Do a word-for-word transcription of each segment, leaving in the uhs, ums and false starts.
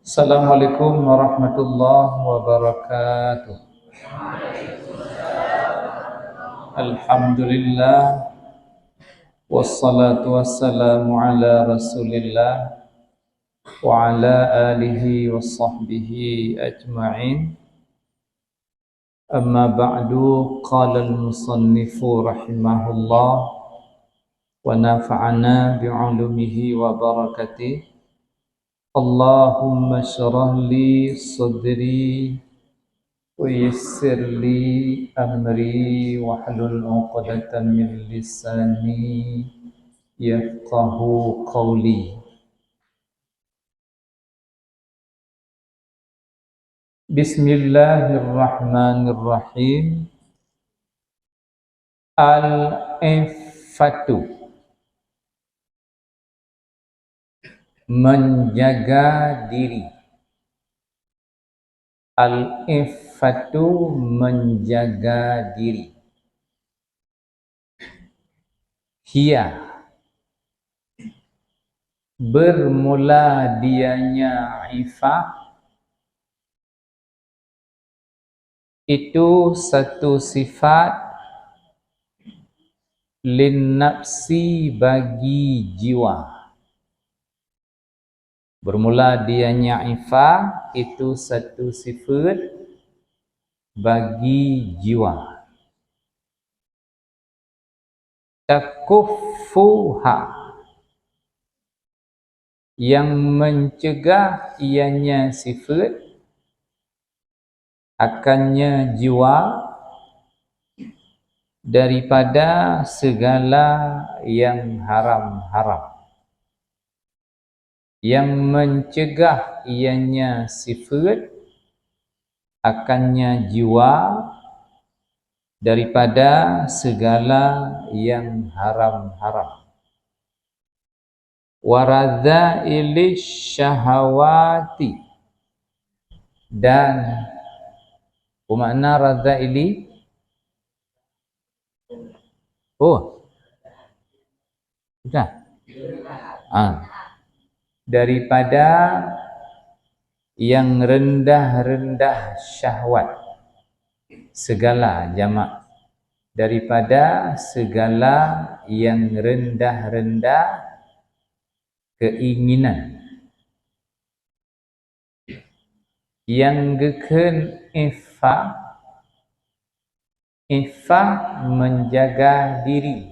Assalamualaikum warahmatullahi wabarakatuh. Alhamdulillah. Wassalatu wassalamu ala Rasulillah wa ala alihi wa sahbihi ajma'in. Amma ba'du, qala al-musannifu rahimahullah wa nafa'ana bi ulumihi wa barakatih. Allahumma shrah li sadri wa yassir li amri wahlul 'uqdatam min lisani yafqahu qawli. Bismillahirrahmanirrahim. Al-iffatu, menjaga diri. Al-iffatu, menjaga diri. Hiya, bermula dianya ifah, itu satu sifat lin nafsi, bagi jiwa. Bermula dianya ifah, itu satu sifat bagi jiwa. Takuffuha, yang mencegah ianya sifat, akannya jiwa, daripada segala yang haram-haram. Yang mencegah ianya sifat, akannya jiwa, daripada segala yang haram-haram. Wa radzaili syahawati, dan, apa makna radzaili? Oh. Sudah. Ah. Daripada yang rendah-rendah syahwat. Segala, jamak. Daripada segala yang rendah-rendah keinginan. Nyang geukheun iffah, iffah menjaga diri,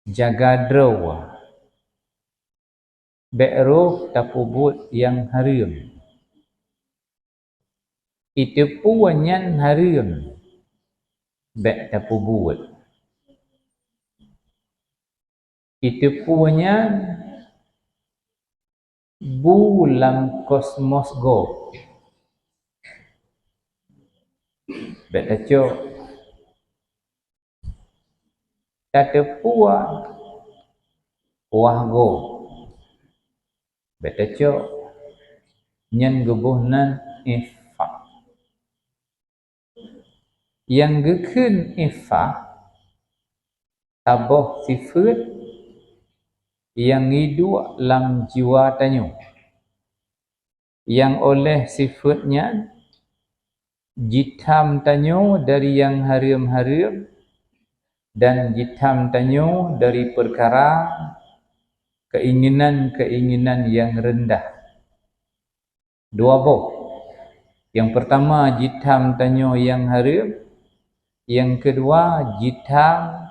jaga droe, bék roh tapeubuet nyang hareuem. Iteupeue nyan hareuem, bék tapeubuet. Iteupeue nyan bu lam kosmos gob, bék tacok. Tateupeue wah gob, bék tacok. Nyan geuboh nan iffah. Nyang geukheun iffah, saboh sifeuet nyang iduek lam jiwa tanyoe, nyang óh lheueh sifeuet nyan jitham tanyoe dari nyang hareuem-hareuem dan jitham tanyoe dari peukara keinginan-keinginan nyang reundah. Dua boh. Nyang peurtama jitham tanyoe nyang hareuem, nyang keudua jitham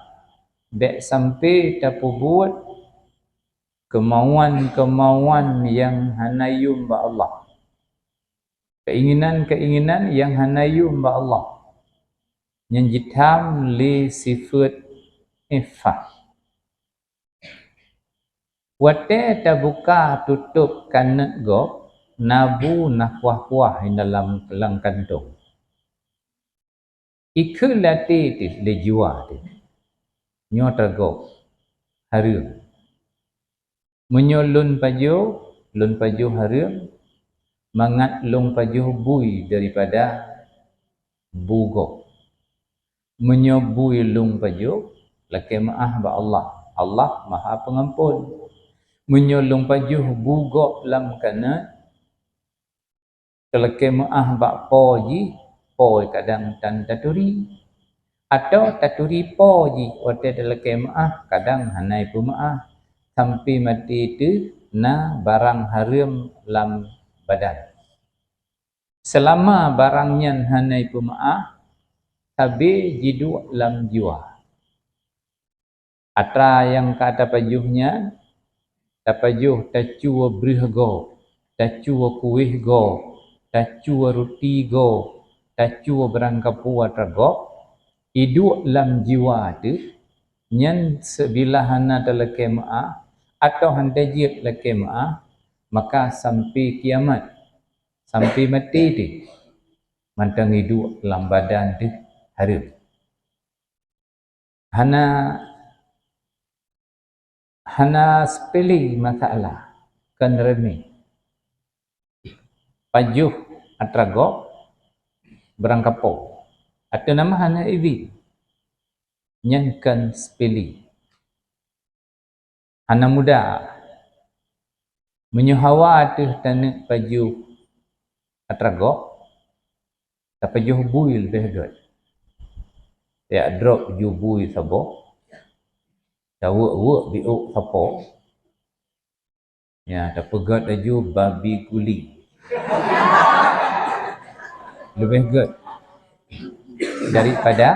bék sampai tapeubuet keumauan-keumauan nyang hana yum bak Allah. Keinginan-keinginan nyang hana yum bak Allah. Nyan jitham lé sifeuet iffah. Watée tabuka tutôb kanét gob, na bu na kuah-kuah di dalam lam kantong. Ikheun lé até teuh lé jiwa teuh, nyoe atra gob, hareuem. Meunyoe lôn pajoh, lôn pajoh hareuem, mangat lôn pajoh bui daripada bu gob. Meunyoe bui lôn pajoh, lakée meuáh bak Allah. Allah Maha Peungampon. Meunyoe lôn pajoh bu gob lam kanét, talakée meuáh bak po jih, po kadang tan taturi. Atawa taturi po jih watée talakée meuáh, kadang hana ipeumeuáh, sampoe maté teuh na barang hareuem lam badan. Seulama barang nyan hana ipeumeuáh, sabe jiduek lam jiwa. Atra nyang ka tapajoh nyan, tapajoh tacue breueh gob, tacue kueh gob, tacue ruti gob, tacue barang kapeue atra gob, iduek lam jiwa teuh, nyan seubila hana talakée meuáh, atawa hana jeuet lakée meuáh, maka sampoe kiamat, sampoe maté teuh, mantong iduek lam badan teuh hareuem. Hana, hana sepele masalah, kon remeh. Pajoh atra gob barang kapeue, ateueh nama hana idhin, nyan kon sepele. Hana mudah. Meunyoe hawa teuh taneuk pajoh atra gob, tapajoh bui leubeh gét. Tajak drop ju bui saboh, taweuek-weuek biôk sapo, ya, tapeugét laju babi guling. Leubeh gét daripada,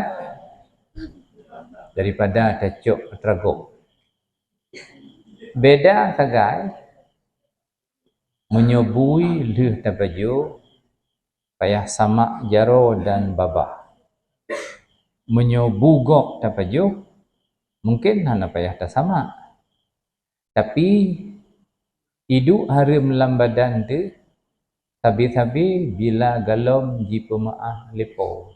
daripada tacok atra gob. Beda sagai, meunyoe bui lheueh tapajoh, payah samak jaroe dan babah. Meunyoe bu gob tapajoh, mungken hana payah tasamak. Tapi, iduek hareuem lam badan teuh, sabe-sabe bila galom jipeumeuáh lé po.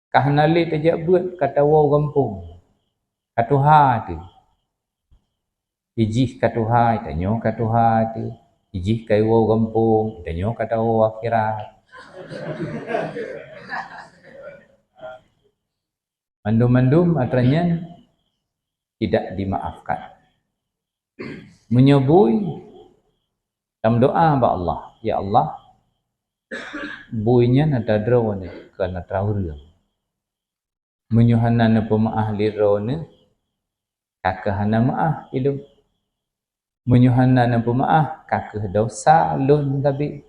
Ka hana lé tajak beuet ka tawoe gampông, ka tuha teuh. Ijih ka tuha, tanyoe ka tuha teuh. Ijih ka iwoe gampông, tanyoe ka tawoe akhirat. Mandum-mandum atra nyan tidak dimaafkan. Meunyoe bui, tameudoá bak Allah, "Ya Allah, bui nyan atra droeneuh, kon atra ureuëng. Meunyoe hana neupeumeuáh lé droeneuh, ka keuh hana meuáh ilôn. Meunyoe hana neupeumeuáh, ka keuh desya lôn sabe.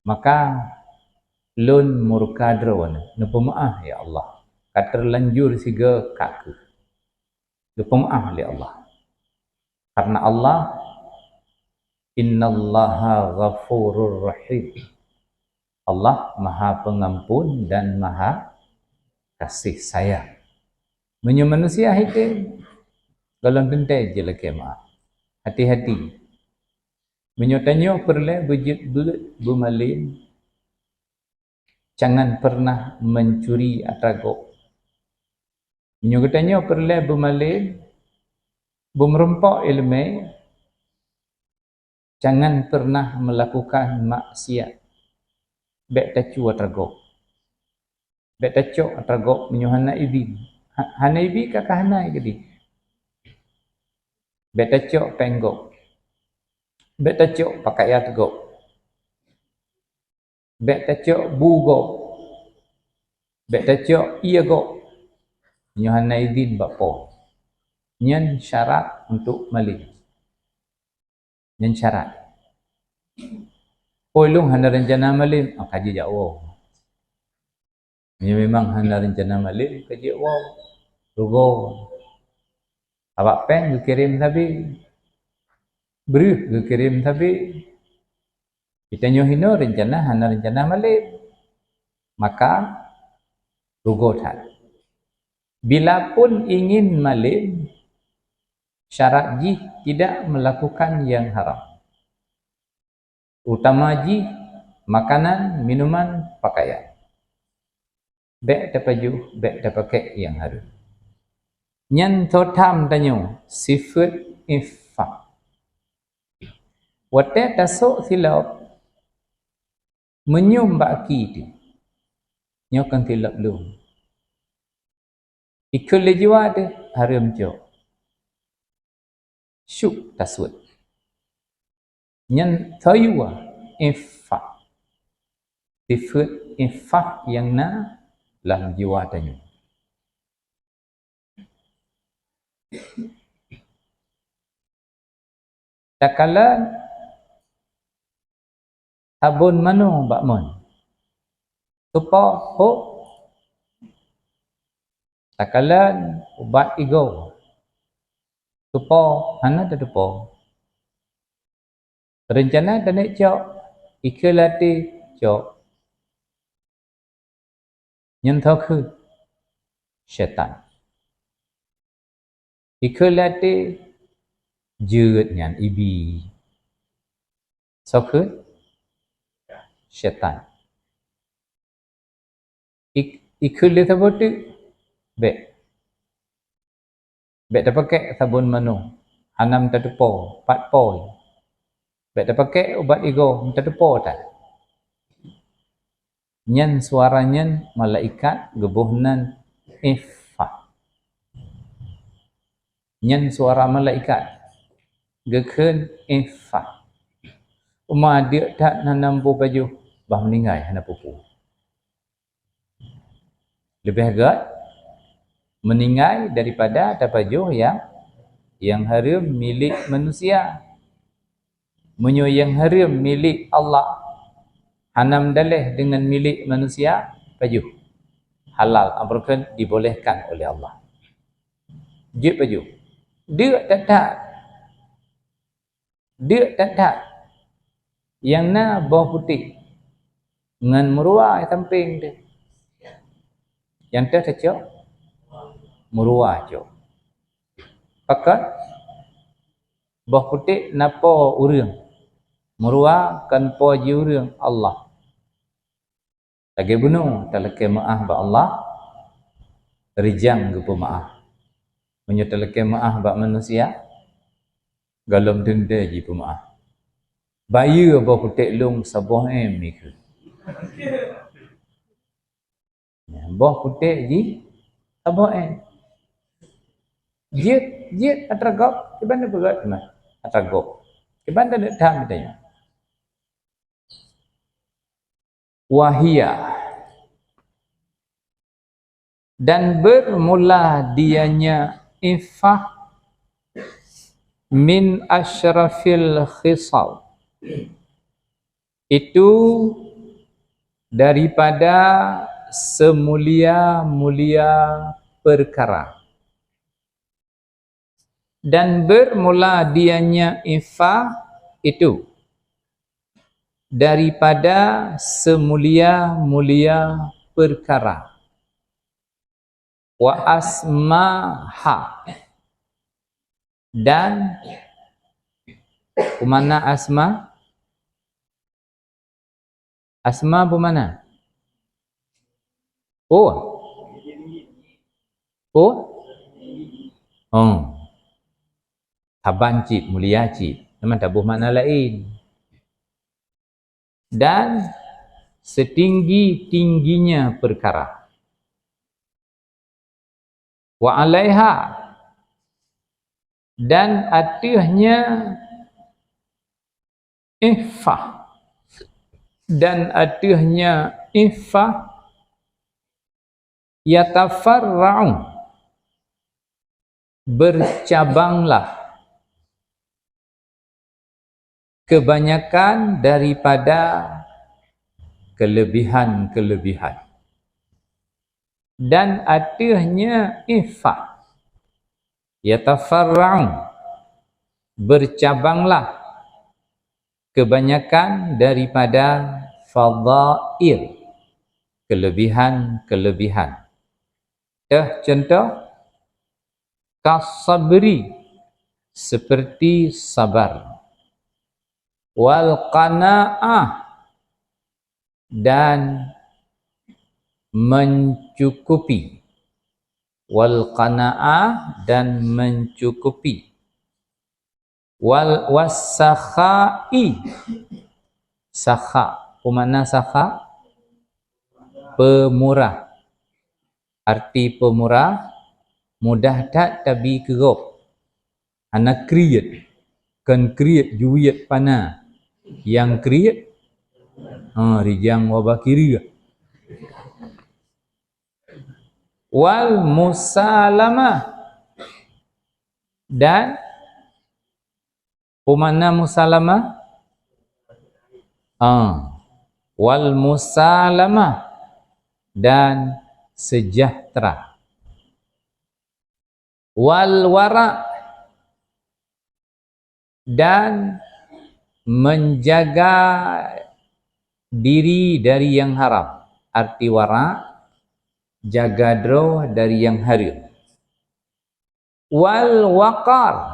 Maka lôn murka droeneuh, neupeumeuáh, ya Allah. Ka teulanjur sigoe ka keuh." Neupeumeuáh lé Allah. Karena Allah, "Innallaha ghafurur rahim." Allah Maha Pengampun dan Maha Kasih Sayang. Meunyoe manusia hitem, golom teuntée jilakée meuáh. Hati-hati. Meunyoe tanyoe peureulée beujeuet beuet beumalem, jangan pernah mencuri atra gob. Meunyoe geutanyoe peureulée beumalem, beumeurumpok iéleumé, jangan pernah melakukan maksiat. Bék tacue atra gob. Bék tacok atra gob meunyoe hana idhin. Ha-, hana idhin ka, ka hana idhin. Bék tacok péng gob. Bék tacok pakaian gob. Bék tacok bu gob. Bék tacok ié gob. Nyoe hana idhin bak po. Nyan syarat untuk malem. Nyan syarat. "Oh, lôn hana reuncana malem." Ah, ka jijak woe. Nyoe memang hana reuncana malem, ka jijak woe. Rugoe. Awak péng geukirém sabe. Breueh geukirém sabe. Geutanyoe hinoe reuncana hana reuncana malem. Maka rugoe that. Bila pun ingin malem, syarat jih tidak melakukan yang haram. Utama jih makanan, minuman, pakaian. Bék tapajoh, bék tapakék nyang hareuem. Nyan tho tham tanyoe sifeuet iffah. Watée tasok silop, meunyum bak aki teuh, "Nyoe kon silop lôn." Ikheun lé jiwa teuh, "Hareuem cok." syuk tasuet. Nyan tayue iffah. Sifeuet iffah nyang na lam jiwa tanyoe. Takalon sabon manoe bak mon. Teupo hok. Takalon ubat igoe. Teupo hana tateupo. Reuncana taneuk cok, ikheun lam até cok. Nyan tho kheueh syaitan. Ikheun lam até jeuet nyan ibi. Soe kheueh? Syaitan. Ik-, ikheun lé saboh teuk, bék. Bék tapakék sabon manoe, hana tateupo, pat po. Bék tapakék ubat igoe, tateupo that. Nyan suara nyan malaikat geuboh nan iffah. Nyan suara malaikat geukheun iffah. Uma deuk that hana mupajoh, bah meuninggai hana peue-peue. Leubeh gét meuninggai daripada tapajoh nyang, nyang hareuem milék manusia. Meunyoe nyang hareuem milék Allah, hana meudaléh deungon milék manusia, pajoh. Halal, amr kheun dibolehkan oleh Allah. Jeuet pajoh. Deuk that-that. Deuk that-that. Nyang na boh putéh ngon meuruwa sampéng teuh. Nyang teuh tacok meuruwa cok. Pakon boh putéh na po ureuëng, meuruwa kon po jih ureuëng, Allah. Lagée bunoe talakée meuáh bak Allah, rijang geupeumeuáh. Meunyoe talakée meuáh bak manusia, gohlom teuntée jipeumeuáh. Bayeue boh putéh lôn saboh M ikheun. Boh putéh jih saboh M. Jeuet, jeuet atra gob, kiban peugah teuma atra gob. Kiban taneuk tham geutanyoe. Wahia. Dan bermula dianya iffah min asyrafil khisal. Itu daripada semulia-mulia perkara. Dan bermula dianya iffah itu daripada semulia-mulia perkara. Wa asmaha. Dan, peue makna asma? Asma peue makna? Oh. Oh. Oh. Saban cit, mulia cit. Memang taboh makna laén. Dan setinggi-tingginya perkara. Wa alaiha, dan ateuehnya iffah, dan ateuehnya iffah, yatafarra'u, bercabanglah kebanyakan daripada kelebihan-kelebihan. Dan ateuehnya iffah, yatafarra'u, bercabanglah kebanyakan daripada fadhail, kelebihan-kelebihan. Teuh contoh, kasabri, seperti sabar. Wal qanaah, dan mencukupi. Wal qanaah, dan mencukupi. Wal, wassakhai. Sakha. Peue makna sakha? Pemurah. Arti pemurah, mudah that tabi keu gob. Hana kriet, kon kriet juet pana. Nyang kriet, ha, rijang wabah kiri. Wal musalamah, dan peue makna musalamah? Ah, wal musalamah, dan sejahtera. Wal wara', dan menjaga diri dari yang haram. Arti wara', jaga droe dari yang hareuem. Wal waqar,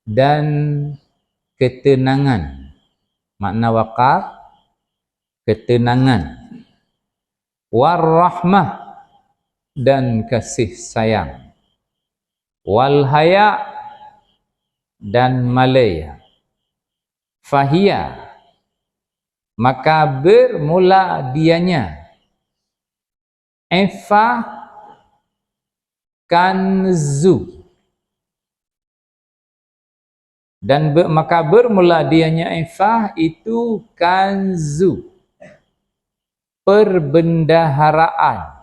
dan ketenangan. Makna waqar, ketenangan. War rahmah, dan kasih sayang. Wal haya, dan malée. Fahiya, maka bermula dianya. Iffah kanzu. Dan be-, maka bermula dianya iffah itu kanzu, perbendaharaan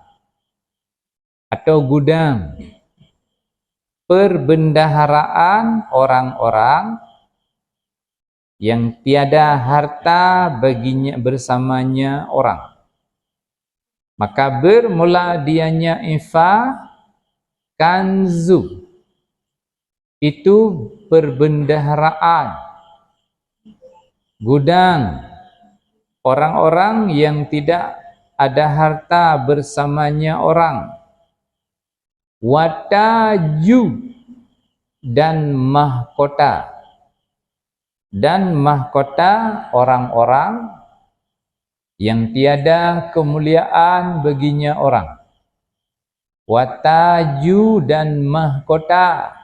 atau gudang, perbendaharaan orang-orang yang tiada harta baginya, bersamanya orang. Maka bermula dianya iffah kanzu, itu perbendaharaan, gudang orang-orang yang tidak ada harta bersamanya orang. Wataju, dan mahkota, dan mahkota orang-orang yang tiada kemuliaan baginya orang. Wataju, dan mahkota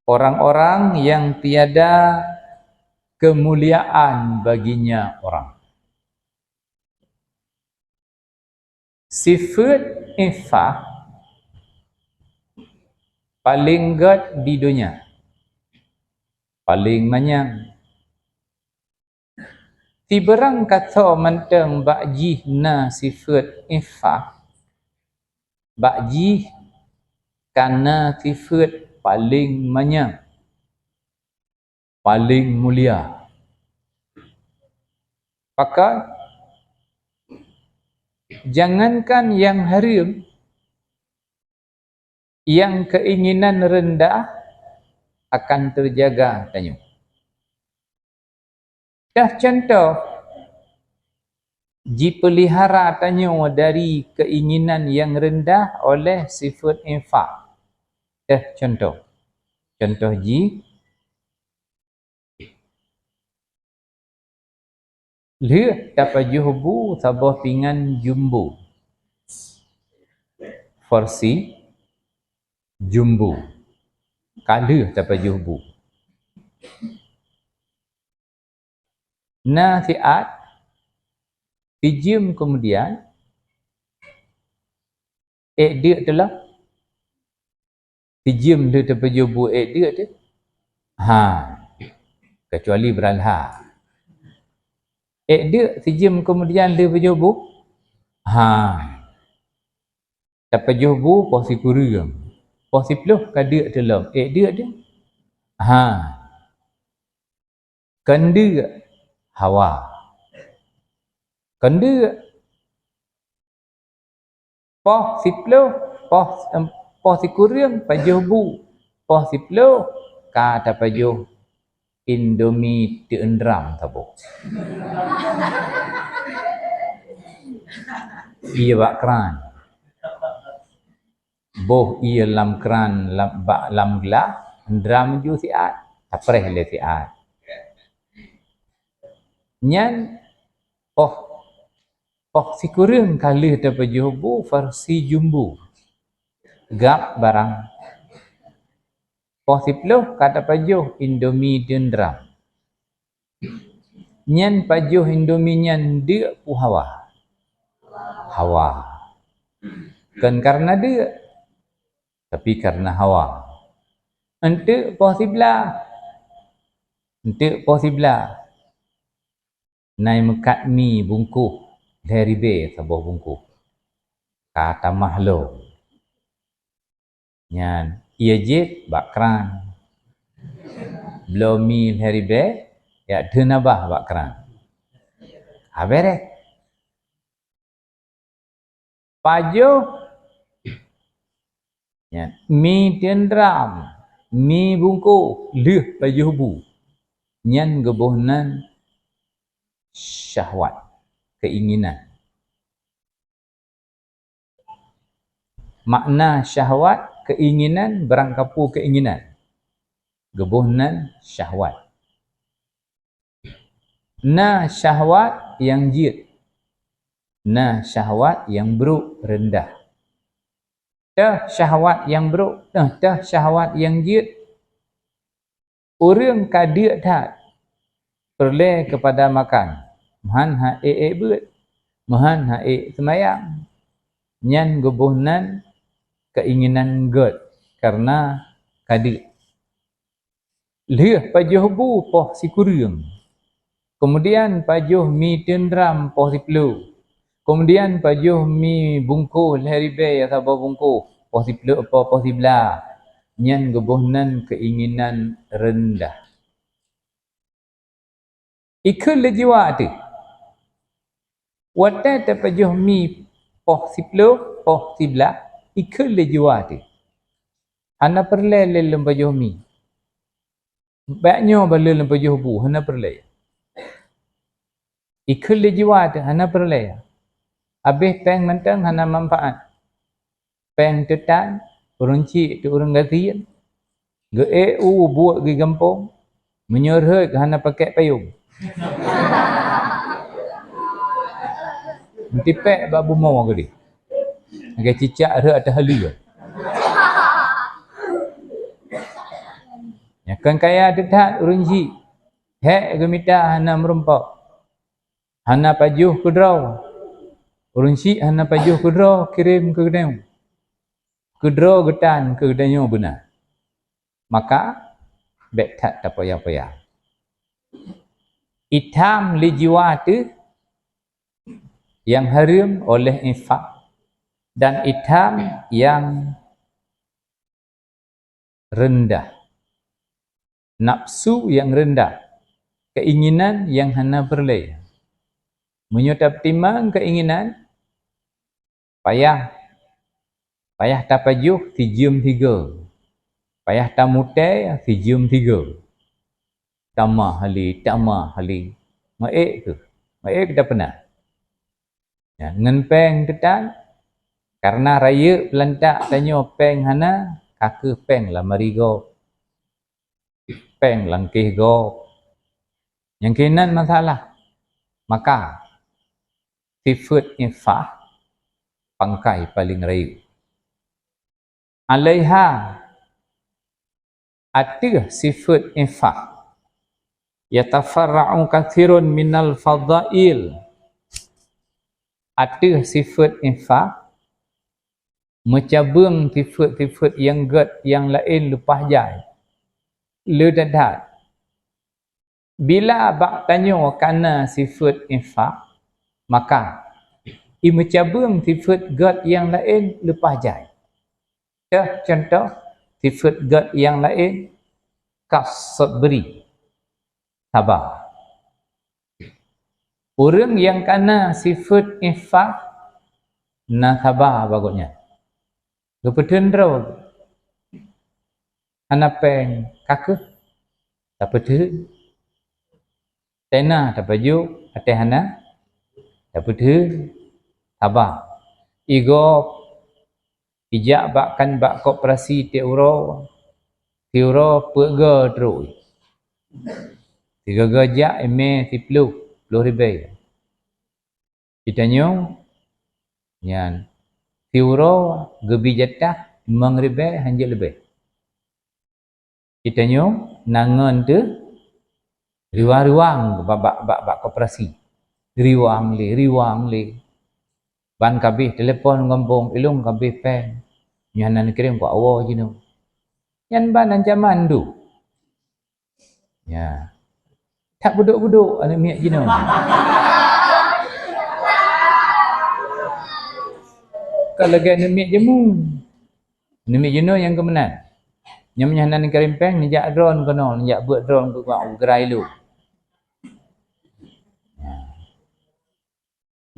orang-orang yang tiada kemuliaan baginya orang. Sifeuet iffah paleng gét di donya, paleng manyang. Sibarang kasoe mantong bak jih na sifeuet iffah, bak jih ka na sifeuet paleng manyang, paleng mulia. Pakon? Jangankan nyang hareuem, nyang keinginan rendah akan teujaga tanyoe. Teuh cuntoh, jipeulihara tanyoe dari keinginan nyang rendah oleh sifeuet iffah. Teuh cuntoh. Cuntoh jih, lheueh tapajoh bu saboh pingan jumbo. Versi jumbo. Ka lheueh tapajoh bu. Na siat, sijeuem keumudian, ék deuk teuh lom. Sijeuem lheueh tapajoh bu ék deuk teuh? Ha. Kecuali beuralha. Ék deuk sijeuem keumudian lheueh pajoh bu? Ha. Tapajoh bu poh sikureueng. Poh siploh ka deuk teuh lom. Ék deuk teuh? Ha. Kon deuk, hawa. Kon deuk. Poh siploh, poh, em, poh sikureueng pajoh bu. Poh siploh ka tapajoh Indomie teuendram saboh. Ie bak kran. Boh ie lam kran, lam, bak, lam glah, endram ju siat, tapreh lé siat. Nyan, oh, oh, sikureueng ka lheueh tapajoh bu versi jumbo. Gab barang. Poh siploh ka tapajoh Indomie teuendram. Nyan pajoh Indomie nyan deuk peue hawa? Hawa. Kon kareuna deuk, tapi kareuna hawa. Enteuk poh siblaih. Enteuk poh siblaih. Nai meukat mi bungkôh lhèe ribèe saboh bungkôh. Ka tamah lom. Nyan, ie jieb bak kran. Bloe mi lhèe ribèe, jak theun abah bak kran. Ka bèrèh. Pajoh, nyan, mi teundram, mi bungkôh, lheueh pajoh bu. Nyan geuboh nan syahwat, keinginan. Makna syahwat, keinginan, barangkapeue keinginan. Geuboh nan syahwat. Na syahwat nyang jeuet. Na syahwat nyang brôk, reundah. Teuh syahwat nyang brôk, teuh, teuh syahwat nyang jeuet. Ureuëng ka deuk that, peureulée keupada makan, meuhan han ék-ék beuet, meuhan han ék seumayang. Nyan geuboh nan keinginan gét kareuna ka deuk. Lheueh pajoh bu poh sikureueng, keumudian pajoh mi teundram poh siploh, keumudian pajoh mi bungkôh lhée ribée saboh bungkôh poh siploh, poh, poh siblaih, nyan geuboh nan keinginan reundah. Ikheun lé jiwa teuh. Watée tapajoh mi poh siploh, poh siblaih, ikheun lé jiwa teuh. Hana peureulée lé lôn pajoh mi. Bék nyoe bah lôn pajoh bu, hana peureulée. Ikheun lé jiwa teuh, hana peureulée. Habéh péng mantong hana manfaat. Péng teutan, ureuëng chik teuh ureuëng gasien. Geuék u buet geugampông, meunyoe rhot hana pakék payong. Meutipék bak bumoe geudeh. Lagée cicak rhot ateueh haleue. Nyang kon kaya teuh that ureuëng chik, hék geumita hana meurumpok. Hana pajoh keudroe. Ureuëng chik hana pajoh keudroe kirém keu geutanyoe. Keudroe geutan keu geutanyoe beuna. Maka, bék that tapoya-poya. Itam lé jiwa teuh nyang hareuem oleh infak dan itam nyang reundah. Nafsu nyang reundah, keinginan nyang hana peureulée. Meunyoe tapeutimang keinginan, payah, payah tapajoh sijeuem sigoe, payah tamutée sijeuem sigoe. Tamah hali, tamah hali. Meuék kheueh, meuék kheueh tapeuna. Ya, ngon péng teutan, kareuna rayeuk peulantak tanyoe péng hana, ka kheueh péng lam ari gob, péng lam kéh gob. Nyang keunan masalah. Maka, sifeuet infak pangkai paleng rayeuk. Alaiha, ateueh sifeuet infak, yatafarra'u katsirun minal fadhail. Ateueh sifeuet infak, meucabeueng sifeuet-sifeuet nyang gét nyang laén leupah jai. Le that-that. Bila bak tanyoe kana sifeuet infak, maka imeucabeueng sifeuet gét nyang laén leupah jai. Teuh cuntoh sifeuet gét nyang laén, kasabri, saba. Ureuëng nyang kana sifeuet infak na saba bak gobnyan. Geupeutheun droe, hana péng ka kheueh tapeutheun. Tena tapajoh, até hana tapeutheun, saba. Igob, ijak bak kan bak koperasi tiep uroe, tiep uroe peuet goe trok. Sigoe-goe jak imé siploh, ploh ribée. Geutanyoe nyan siuroe geubi jatah limong ribée hanjeuet leubeh. Geutanyoe na ngon teuh riwang-riwang bak, bak, bak, bak koperasi. Riwang lé, riwang lé. Ban kabéh telepon gampông, ilong kabéh péng. Nyan na neukirém keu awai jinoe. Nyan ban ancaman tu. Ya. That beudôk-beudôk aneuk miet jinoe. Ka lagèe aneuk miet jameun. Aneuk miet jinoe nyang keu meunan. Nyan meunyo hana neukirimpéng, neujak droe keunoe, neujak beuet droe keu gerai lôn. Ya.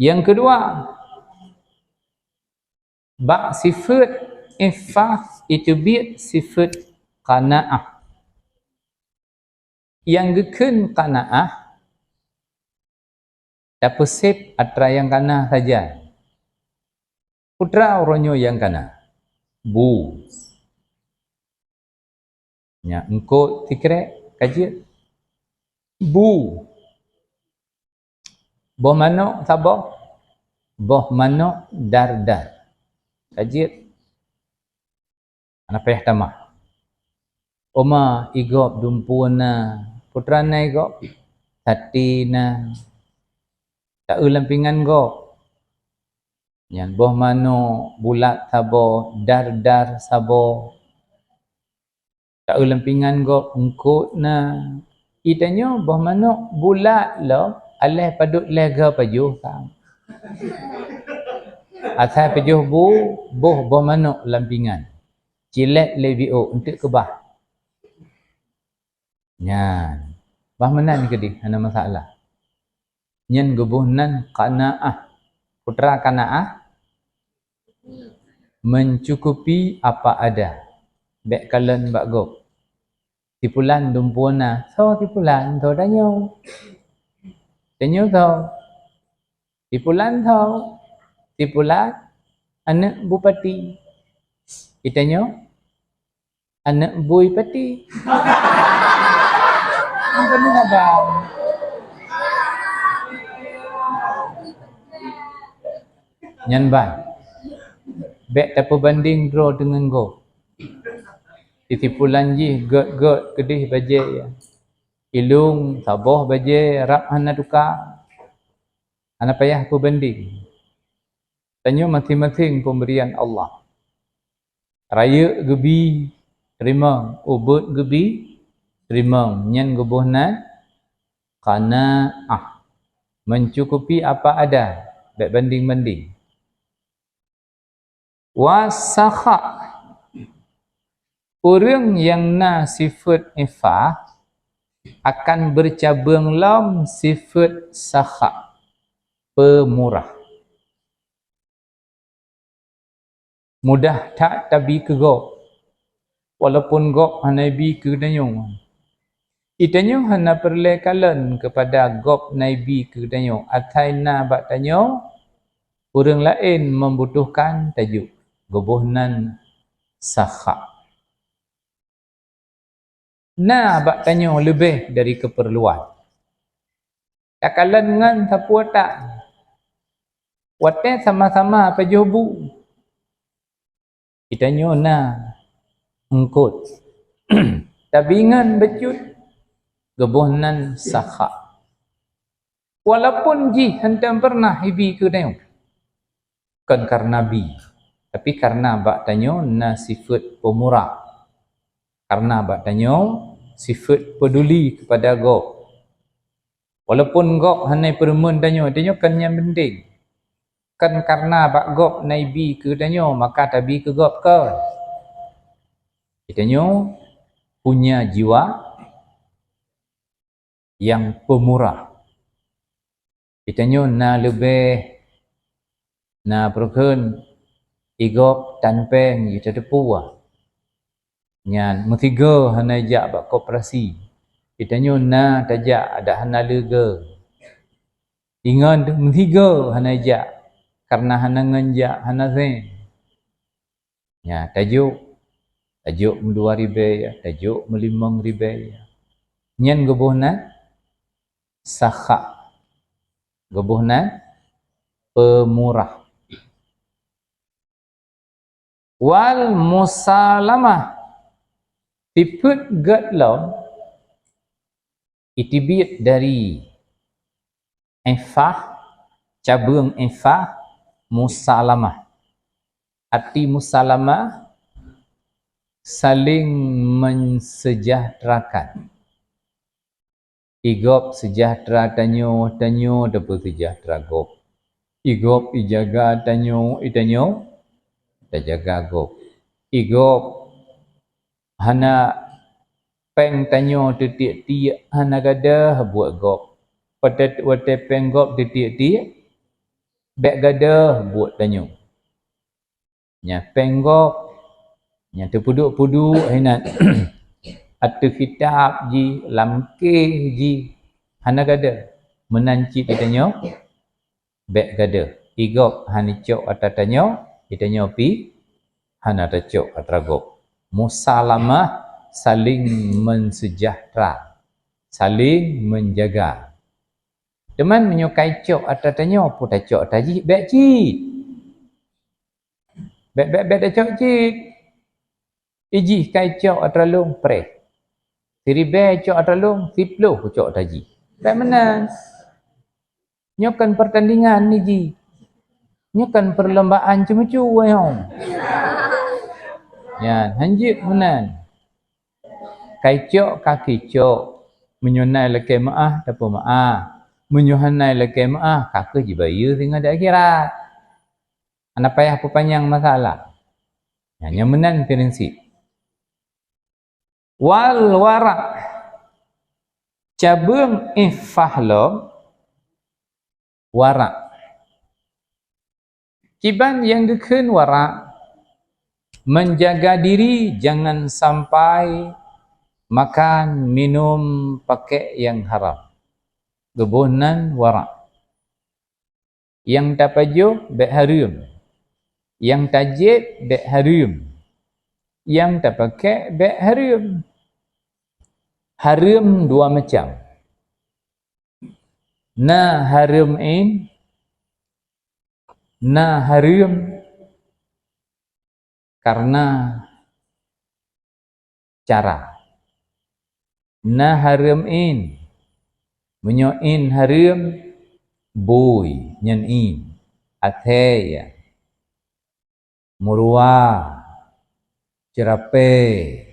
Nyang keudua, bak sifeuet iffah iteubiet sifeuet qanaah. Nyang geukheun qanaah, tapeusép atra nyang ka na sajan. Peue atra uroe nyoe nyang ka na? Bu. Nyan eungkôt sikrek ka jeuet. Bu. Boh manok saboh. Boh manok dar-dar. Ka jeuet. Hana payah tamah. Oma, i gob dumpeue na. Peue atra na i gob? Sate na. Taeu lam pingan gob. Nyan boh manok bulat saboh, dar-dar saboh. Taeu lam pingan gob eungkôt na. I tanyoe boh manok bulat lom, aléh padub lhèe go pajoh ka. Asai pajoh bu, boh boh manok lam pingan. Cilét lé biôk, eunteuk keubah. Nyan. Bah meunan keudéh, hana masalah. Nyan geuboh nan qanaah. Peue atra qanaah? Mencukupi apa ada. Bèk kalon bak gob. Si pulan dumpeue na, soe si pulan, soe tanyoe. Tanyoe soe. Si pulan soe. Si pulan aneuk bupati. I tanyoe aneuk bui pati. Apa ni abang? Nyan ban. Bèk tapeubandeng droe deungon gob. Di si pulan jih gèt-gèt keudéh bajèe. Ilôn saboh bajèe rab hana tuka. Hana payah peubandeng. Tanyoe maséng-maséng peumbrian Allah. Rayeuk geubi, teurimong. Ubeuet geubi, teurimong. Nyan geuboh nan qanaah. Mencukupi apa ada, bèk bandeng-bandeng. Wasakha. Ureuëng nyang na sifeuet iffah akan beucabeueng lom sifeuet sakha, peumurah. Mudah that tabi keu gob, walaupun gob hana ibi keu tanyoe. I tanyoe hana peureulée kalon keupada gob na ibi keu tanyoe, asai na bak tanyoe ureuëng laén membutuhkan tajok, geuboh nan sakha. Na bak tanyoe leubeh dari keupeurluan. Takalon ngon sapeue that. Watée sama-sama pajoh bu, i tanyoe na eungkôt. Tabi ngon bacut, geuboh nan sakha. Walaupun jih hántom peureunah ibi keu tanyoe, kon kareuna bi, tapi kareuna bak tanyoe na sifeuet peumurah. Kareuna bak tanyoe sifeuet peuduli keupada gob. Walaupun gob hana peureumeun tanyoe, tanyoe kon nyang penting. Kon kareuna bak gob na ibi keu tanyoe, maka tabi keu gob, kon. Tanyoe punya jiwa nyang peumurah. I tanyoe na leubeh, na peureukeun, i gob tan péng jiteupeue. Nyan meusigoe hana jak bak koperasi. I tanyoe na tajak adak hana leugoe. Ingat meusigoe hana jak, kareuna hana ngon jak, hana seng. Nya, tajok, tajok meudua ribée, tajok meulimong ribée. Nyan geuboh nan sakha. Geuboh nan peumurah. Wal musalamah, sifeuet gét lom, iteubiet dari ifah, cabeueng ifah, musalamah. Arti musalamah, Saling mensejahterakan. Igob sejahtera tanyoe, tanyoe tapeusejahtera gob. Igob ijaga tanyoe, itanyoe tajaga gob. Igob hana péng tanyoe teutiek-tiek, hana gadoh buet gob. Watée, watée péng gob teutiek-tiek, bék gadoh buet tanyoe. Nyang péng gob, nyang teupeuduek-peuduek hinan ateueh kitab jih, lam kéh jih, hana gadoh. Meunan cit itanyoe, bék gadoh. Igob hana cok atra tanyoe, itanyoe pih hana tacok atra gob. Musalamah, saling mensejahtera, saling menjaga. Teuma meunyoe kai cok atra tanyoe, peue tacok atra jih, bék cit. Bék, bék, bék tacok cit. Ijih kai cok atra lôn preh. Siribée cok atra lôn, siploh kucok atra jih. Bék meunan. Nyoe kon pertandingan ni jih. Nyoe kon perlombaan ceumeucue, wahai hom. Nyan, hanjeuet meunan. Kai cok, ka keucok. Meunyoe na lakée meuáh, tapeumeuáh. Meunyoe hana lakée meuáh, ka kheueh jibayeue singoh di akhirat. Hana payah peupanyang masalah. Nyan, nyan meunan prinsip. Wal wara'. Cabeueng iffah lom wara'. Kiban nyang geukheun wara', menjaga diri jangan sampai makan, minum, pakai nyang haram. Geuboh nan wara'. Nyang tapajoh bék hareuem. Nyang tajieb bék hareuem. Nyang tapakai bék hareuem. Hareuem dua macam. Na hareuem in, na hareuem karena cara. Na hareuem in. Meunyoe in hareuem, bui nyan in. Athée, meuruwa, ceurapée,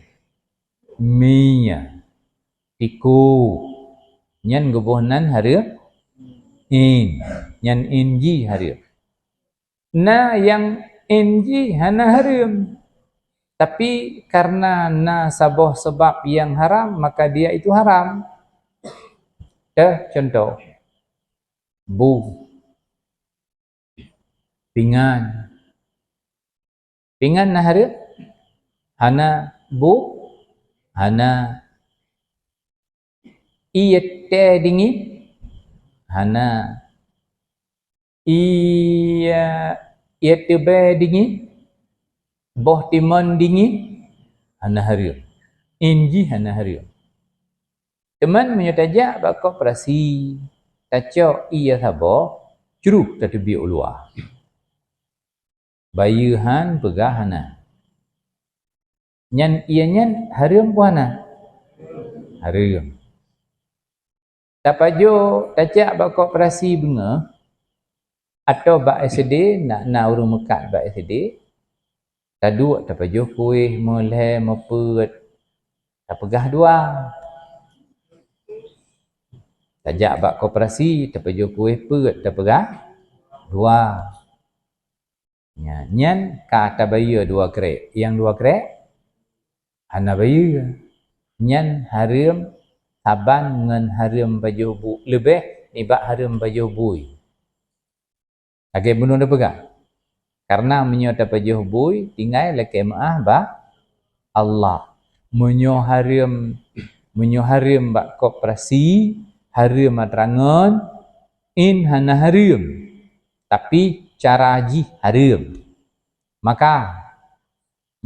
mie, tiku, nyan geuboh nan hareuem in. Nyan in jih hareuem. Na nyang in jih hana hareuem, tapi karena na saboh sabab nyang haram, maka dia itu haram. Teuh contoh, bu, pingan. Pingan na hareuem? Hana. Bu? Hana. Ié tée dingin? Hana. Ié, ié teubée dingin? Boh timon dingin? Hana hareuem. In jih hana hareuem. Teuma meunyoe tajak bak koperasi, tacok ié saboh, cruh tateubiet u luwa. Bayeue han, peugah hana. Nyan ié nyan hareuem peue hana? Hareuem. Tapajoh, tajak bak koperasi beungoh, atawa bak S D, na, na ureuëng meukat bak S D, taduek tapajoh kueh meulhée meupeuet, tapeugah dua. Tajak bak koperasi, tapajoh kueh peuet, tapeugah dua. Nyan, nyan ka tabayeue dua krek. Nyang dua krek hana bayeue. Nyan hareuem saban ngon hareuem pajoh bu-, leubeh nibak hareuem pajoh bui. Lagée bunoe tapeugah, karena meunyoe tapajoh bui, tinggai lakée meuáh bak Allah. Meunyoe hareuem, meunyoe hareuem bak koperasi, hareuem atra ngon, in hana hareuem, tapi cara jih hareuem. Maka,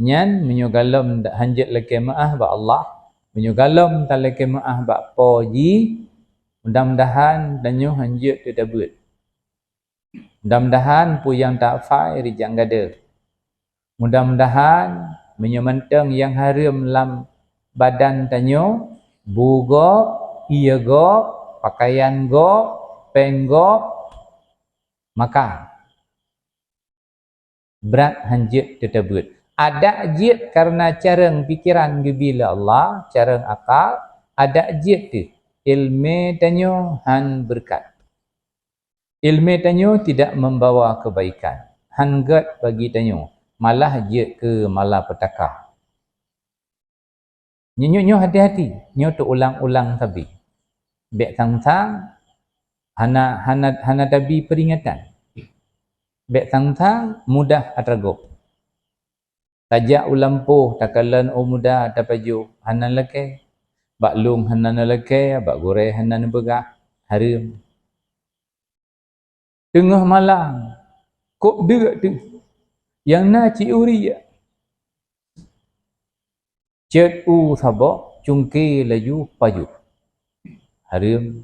nyan meunyoe galom hanjeuet lakée meuáh bak Allah, meunyoe galom talakée meuáh bak Po jih, mudah-mudahan tanyoe hanjeuet teutabeuet. Mudah-mudahan peue nyang ta-apply rijang gadoh. Mudah-mudahan meunyoe mantong nyang hareuem lam badan tanyoe, bu gob, ié gob, pakaian gob, péng gob, maka brat hanjeuet teutabeuet. Adak jeuet kareuna carông pikeran geubri lé Allah, carông akal, adak jeuet teuh, iéleumé tanyoe hán beureukat. Iéleumé tanyoe tidak membawa kebaikan, hán gét bagi tanyoe, malah jeuet keu malapetaka. Nyoe, nyoe, nyoe hati-hati, nyoe teuulang-ulang sabe. Bék sang-sang hana, hana, hana tabi peuringatan. Bék sang-sang mudah atra gob. Tajak u lampôh takalon ôk muda tapajoh hana lakée, bak lôn hana lakée, bak gurée hana neupeugah, hareuem. Teungoh malam, kôb deuk teuh, nyang na cit uriek. Cot u saboh, cungké laju pajoh. Hareuem.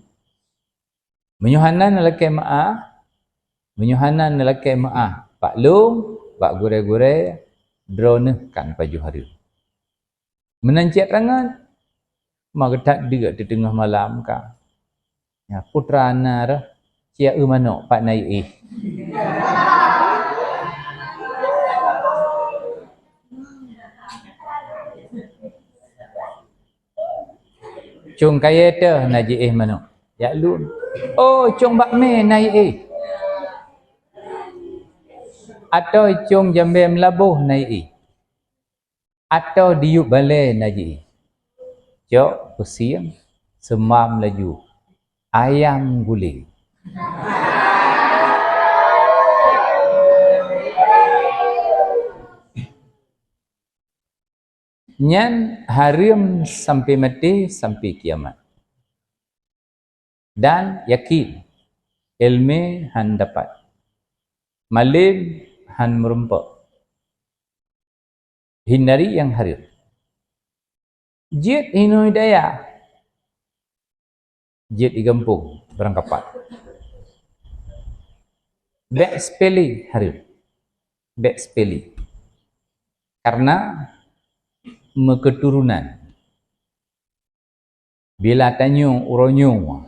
Meunyoe hana neulakée meuáh, meunyoe hana neulakée meuáh bak lôn, bak gurée-gurée, droeneuh kan pajoh hareuem. Meunan cit rangat, ma geuthat deuk teuh teungoh malam ka. Nyan, putra na roh, cia eu manok pat na jiéh. Cong kayée teuh na jiéh manok. Jak lôn. Oh, cong bak mé na jiéh. Atau cong jambée meulaboh na jiéh. Atau diyueb balée na jiéh. Cok peusieng, seumam laju. Ayam guling. Nyan hareuem sampai maté, sampai kiamat. Dan yakin, iéleumé hán dapat, malém hán meurumpok. Hindari nyang hareuem. Jeuet hinoe daya, jeuet di gampông barangkapat. Bék seupélé hareuem, bék seupélé. Karena meuketurunan. Bila tanyoe uroe nyoe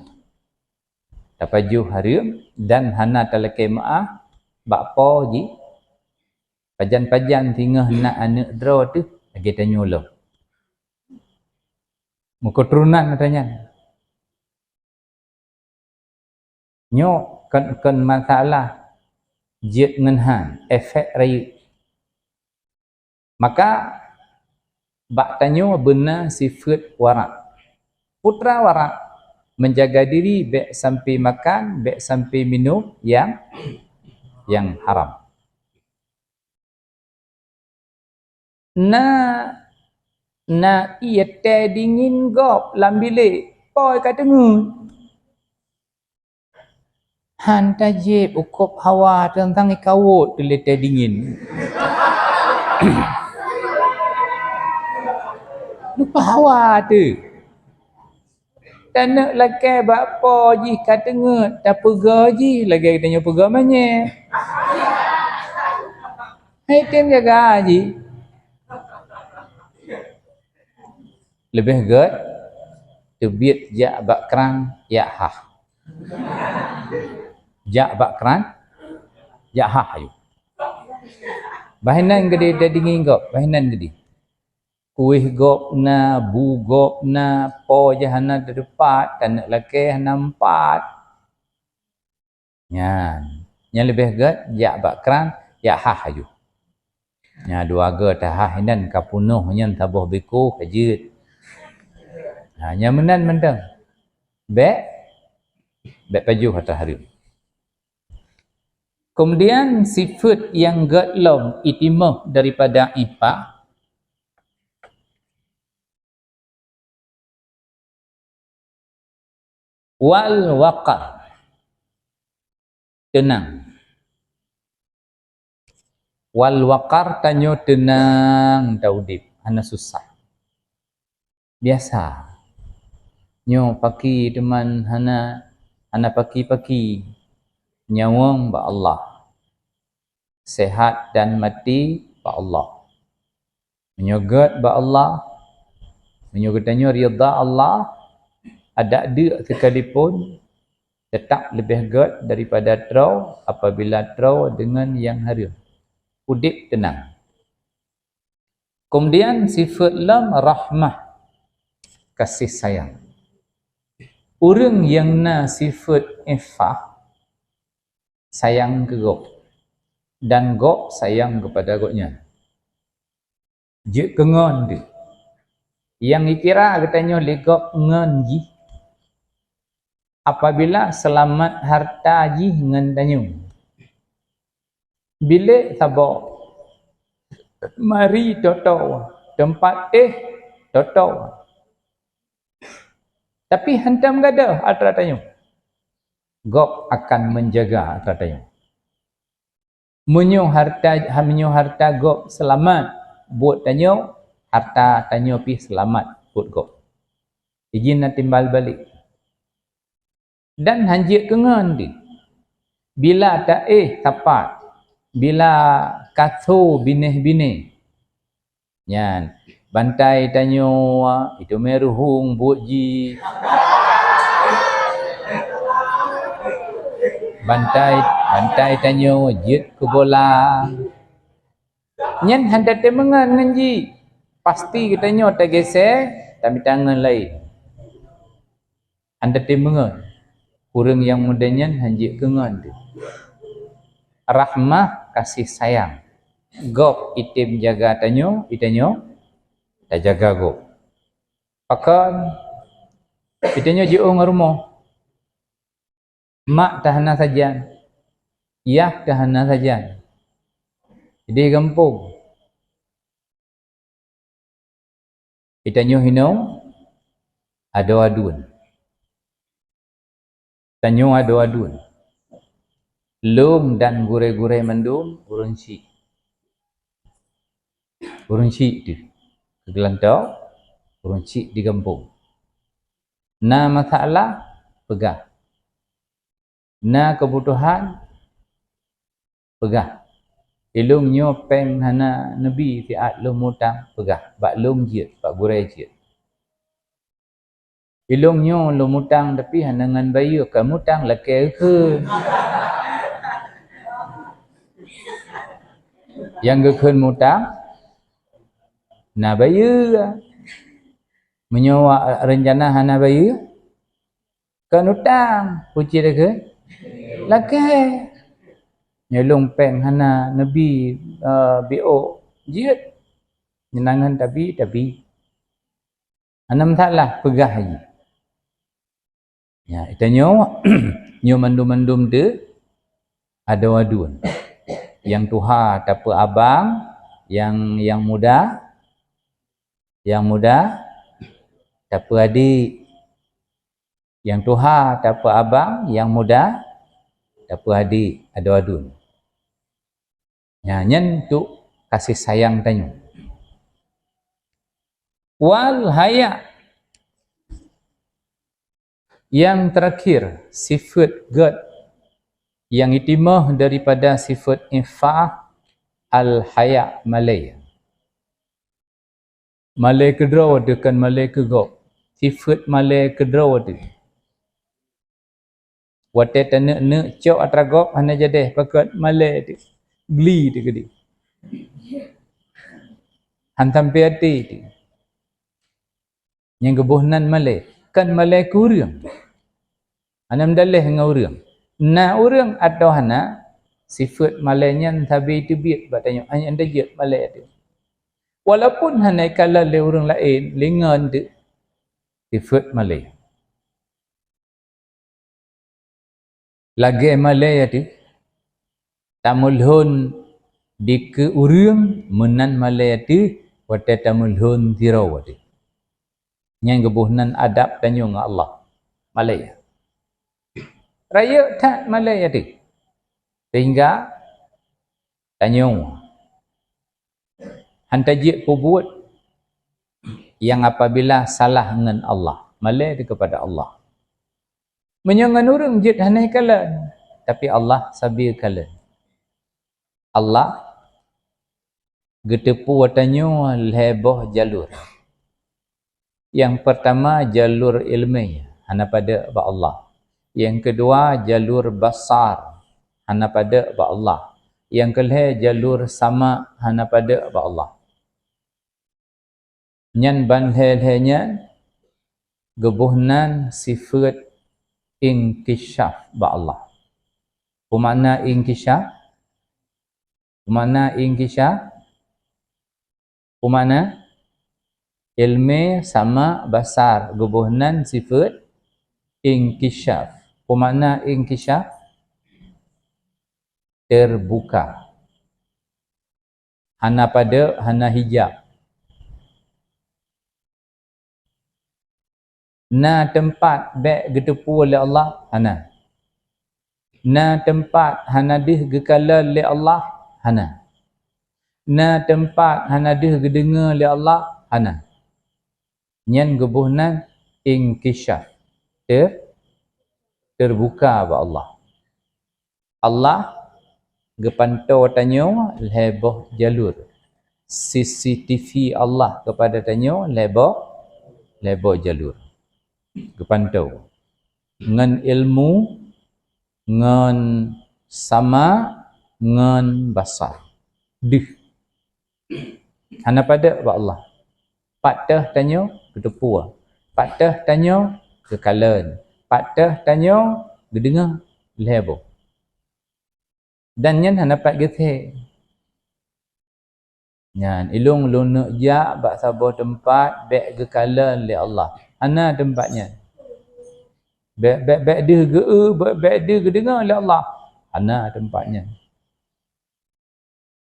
tapajoh hareuem dan hana talakée meuáh bak po jih, pajan-pajan singoh na aneuëk droe teuh lagée tanyoe lom. Meuketurunan ata nyan. Nyoe kon, kon masalah jeuet ngon han, efek rayeuk. Maka bak tanyoe beuna sifeuet warak. Putra warak, menjaga diri bék sampai makan, bék sampai minum nyang, nyang haram. Na, na ié tée dingin gob lam bilék, po ka teungeut. Han tajieb u kôb hawa teuntang ikawot teuh lé tée dingin. Lupa hawa teuh. Taneuk lakée bak po jih ka teungeut, tapeugoe jih lagée tanyoe peugoe manyét. Hai tem jaga jih. Leubeh gét teubiet jak bak kran, jak hah. Jak bak kran, jak hah ayue. Bah inan geudeh tée dingin gob, bah inan geudeh. Kueh gob na, bu gob na, po jih hana teupat, taneuk lakée hana meupat. Nyan, nyan leubeh gét jak bak kran, jak hah ayue. Nyan dua goe tahah inan ka peunoh nyan saboh biko ka jeuet. Ha, nyan meunan mantong. Bék, bék pajoh ata hareuem. Kemudian sifeuet nyang gét lom itimeuh daripada ifah, wal waqar, teunang. Wal waqar, tanyoe teunang taudeb, hana susah. Biasa. Nyoe paki teuma hana, hana paki-paki. Nyawöng bak Allah. Sehat dan mati bak Allah. Meunyoe gét bak Allah, meunyoe geutanyoe ridha Allah, adak deuk sekalipun, teutap leubeh gét daripada troe apabila troe deungon nyang hareuem. Udeb teunang. Kemudian sifat lom rahmah, kasih sayang. Ureuëng nyang na sifat iffah, sayang keu gob, dan gob sayang kepada gobnyan. Jeuet keu ngon deuh. Nyang ikira geutanyoe lé gob ngon jih, apabila seulamat harta jih ngon tanyoe. Bilék saboh, mari toto, teumpat éh toto. Tapi hantom gadôh atra tanyoe, gob akan menjaga atra tanyoe. Meunyoe harta, meunyoe harta gob seulamat buet tanyoe, harta tanyoe pih seulamat buet gob. Ijin na timbal balik. Dan hanjeuet keu ngon deuh. Bila taéh sapat, bila kaso binéh-binéh, nyan, bantai tanyoe iteumé ruhueng buet jih. Bantai, bantai tanyoe jeuet keu bola. Nyan hana teumeungon ngon jih. Pasti geutanyoe tagése, tamita ngon laén. Hana teumeungon. Ureuëng nyang model nyan hanjeuet keu ngon deuh. Rahmah, kasih sayang. Gob item jaga tanyoe, itanyoe tajaga gob. Pakon? Itanyoe jiôh ngon rumoh. Mak teuh hana sajan, yah teuh hana sajan. Di gampông, itanyoe hinoe adoe aduen. Tanyoe adoe aduen. Lôn dan gurée-gurée mandum ureuëng chik. Ureuëng chik teuh. Keu geulantoe, ureuëng chik di gampông. Na masalah, peugah. Na keubutuhan, peugah. Ilôn nyoe péng hana neubi siat lôn mutang, peugah. Bak lôn jeuet, bak gurée jeuet. Ilôn nyoe lôn mutang tapi hana ngon bayeue, ka mutang lakée geukheun. Nyang geukheun mutang na bayeue. Meunyoe awak reuncana hana bayeue, kon utang, peue cit keu lakée. Nyoe lôn péng hana neubi, eh, biôk jeuet. Nyan ngon tabi, tabi. Hana masalah, peugah jih. Ya, itanyoe, nyoe mandum-mandum teuh adoe aduen. Nyang tuha tapeu abang, nyang, nyang muda, nyang muda tapeu adik. Nyang tuha tapeu abang, nyang muda tapeu adik, adoe aduen. Nya, nyan tu kasih sayang tanyoe. Wal haya. Yang terakhir, sifat gét yang itimah daripada sifat iffah, al haya, malée. Malée keudroe teuh, kon malée keu gob. Sifat malée keudroe teuh. Watée taneuk-neuk cok atra gob hana jadeh, pakon malée teuh. Gli teuh keudeh. Han sampai até teuh. Nyang geuboh nan malée, kon malée keu ureuëng. Hana meudaléh ngon ureuëng. Na ureuëng atawa hana, sifat malée nyan sabe teubiet bak tanyoe, hana tajeuet malée teuh. Walaupun hana ikalon lé ureuëng laén, lé ngon teuh, sifat malée. Lagée malée teuh, tameulhon dikeue ureuëng, meunan malée teuh watée tameulhon sidroe teuh. Nyang geuboh nan adab tanyoe ngon Allah. Malée. Rayeuk that malée teuh. Sehingga tanyoe han tajeuet peubuet nyang apabila salah ngon Allah, malée teuh keupada Allah. Meunyoe ngon ureuëng jeuet hana ikalon, tapi Allah sabe kalon. Allah geuteupeue tanyoe lhée boh jalur. Nyang peurtama jalur iéleumé, hana padub bak Allah. Nyang keudua jalur basar, hana padub bak Allah. Nyang keulhée jalur sama, hana padub bak Allah. Nyan ban lhèe-lhèe nyan geuboh nan sifeuet inkishaf bak Allah. Peue makna inkishaf? Peue makna inkishaf? Peue makna? Ilmé sama' basar geuboh nan sifeuet inkishaf. Peue makna inkishaf? Terbuka. Hana padeuek, hana hijab. Na teumpat bèk geuteupeue lé Allah? Hana. Na teumpat hana deuh geukalon lé Allah? Hana. Na teumpat hana deuh geudeungoe lé Allah? Hana. Nyan geuboh nan inkishaf, ter-, terbuka bak Allah. Allah geupantoe tanyoe lhèe boh jalur. C C T V Allah keupada tanyoe lhèe boh, lhèe boh jalur. Geupantoe ngon ilmu, ngon sama', ngon basar. Deuh. Hana padeuek bak Allah. Pat teuh tanyoe geuteupeue, pat teuh tanyoe geukalon, pat teuh tanyoe geudeungoe, lhèe boh. Dan nyan hana pat geuthèe. Nyan, ilôn lôn neuk jak bak saboh teumpat bèk geukalon lé Allah. Hana teumpat nyan. Bèk, bèk, bèk deuh geu-, bèk, bèk deuh geudeungoe lé Allah. Hana teumpat nyan.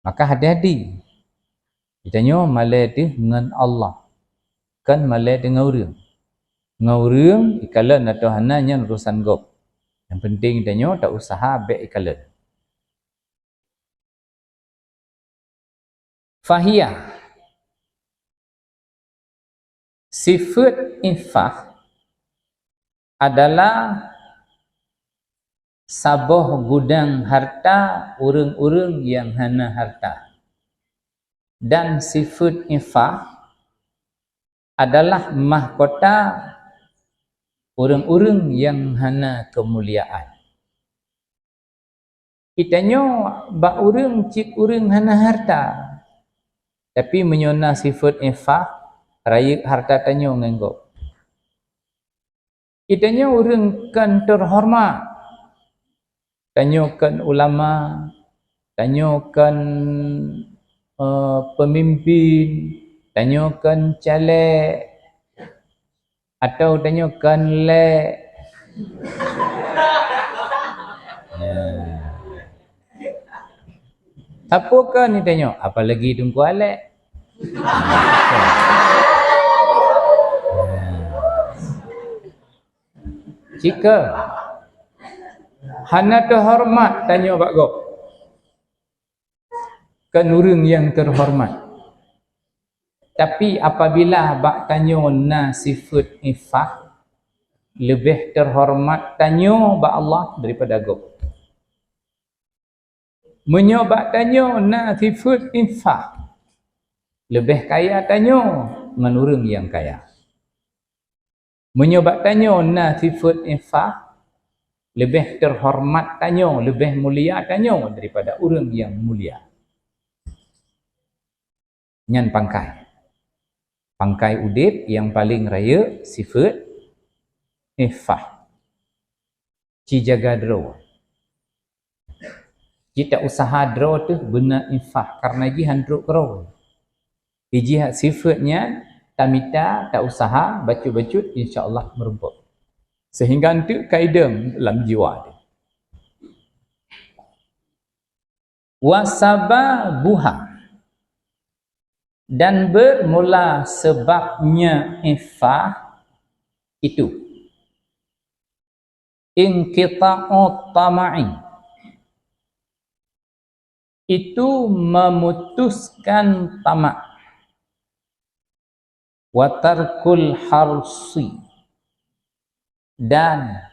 Maka hati-hati. Geutanyoe malèe teuh ngon Allah, kon malèe teuh ngon ureueng. Ngon ureueng, ikalon atau hana, nyan urusan gob. Nyang penting tanyoe ta-useuha bèk ikalon. Fahiyah. Sifeuet iffah adalah saboh gudang harta ureueng-ureueng nyang hana harta. Dan sifeuet iffah adalah mahkota ureueng-ureueng nyang hana keumuliaan. Geutanyoe bak ureueng cit ureueng hana harta. Tapi meunyoe na sifeuet iffah, rayeuk harta tanyoe ngon gob. Geutanyoe ureueng kon teuhoreumat. Tanyoe kon ulama, tanyoe kon, eh, peumimpin, tanyoe kon caleg, atau tanyoe kon lé. Ya. Sapeue kon tanyoe, apalagi Teungku Alek. Jika hana teuhoreumat tanyoe bak gob, kon ureueng nyang teuhoreumat. Tapi apabila bak tanyoe na sifeuet iffah, leubeh teuhoreumat tanyoe bak Allah daripada gob. Meunyoe bak tanyoe na sifeuet iffah, leubeh kaya tanyoe ngon ureueng nyang kaya. Meunyoe bak tanyoe na sifeuet iffah, leubeh teuhoreumat tanyoe, leubeh mulia tanyoe daripada ureueng nyang mulia. Nyan pangkai. Pangkai udeb nyang paleng rayeuk sifeuet iffah. Ci jaga droe. Ci ta-useuha droe teuh beuna iffah, kareuna jih han trok keudroe. Jih sifeuet nyan tamita, ta-useuha bacut-bacut, insya Allah meurumpok. Sehingga eunteuk ka idong lam jiwa teuh. Wa sababuha, dan bermula sebabnya iffah itu, inqita'u tama'i, itu memutuskan tamak, wa tarkul harsi, dan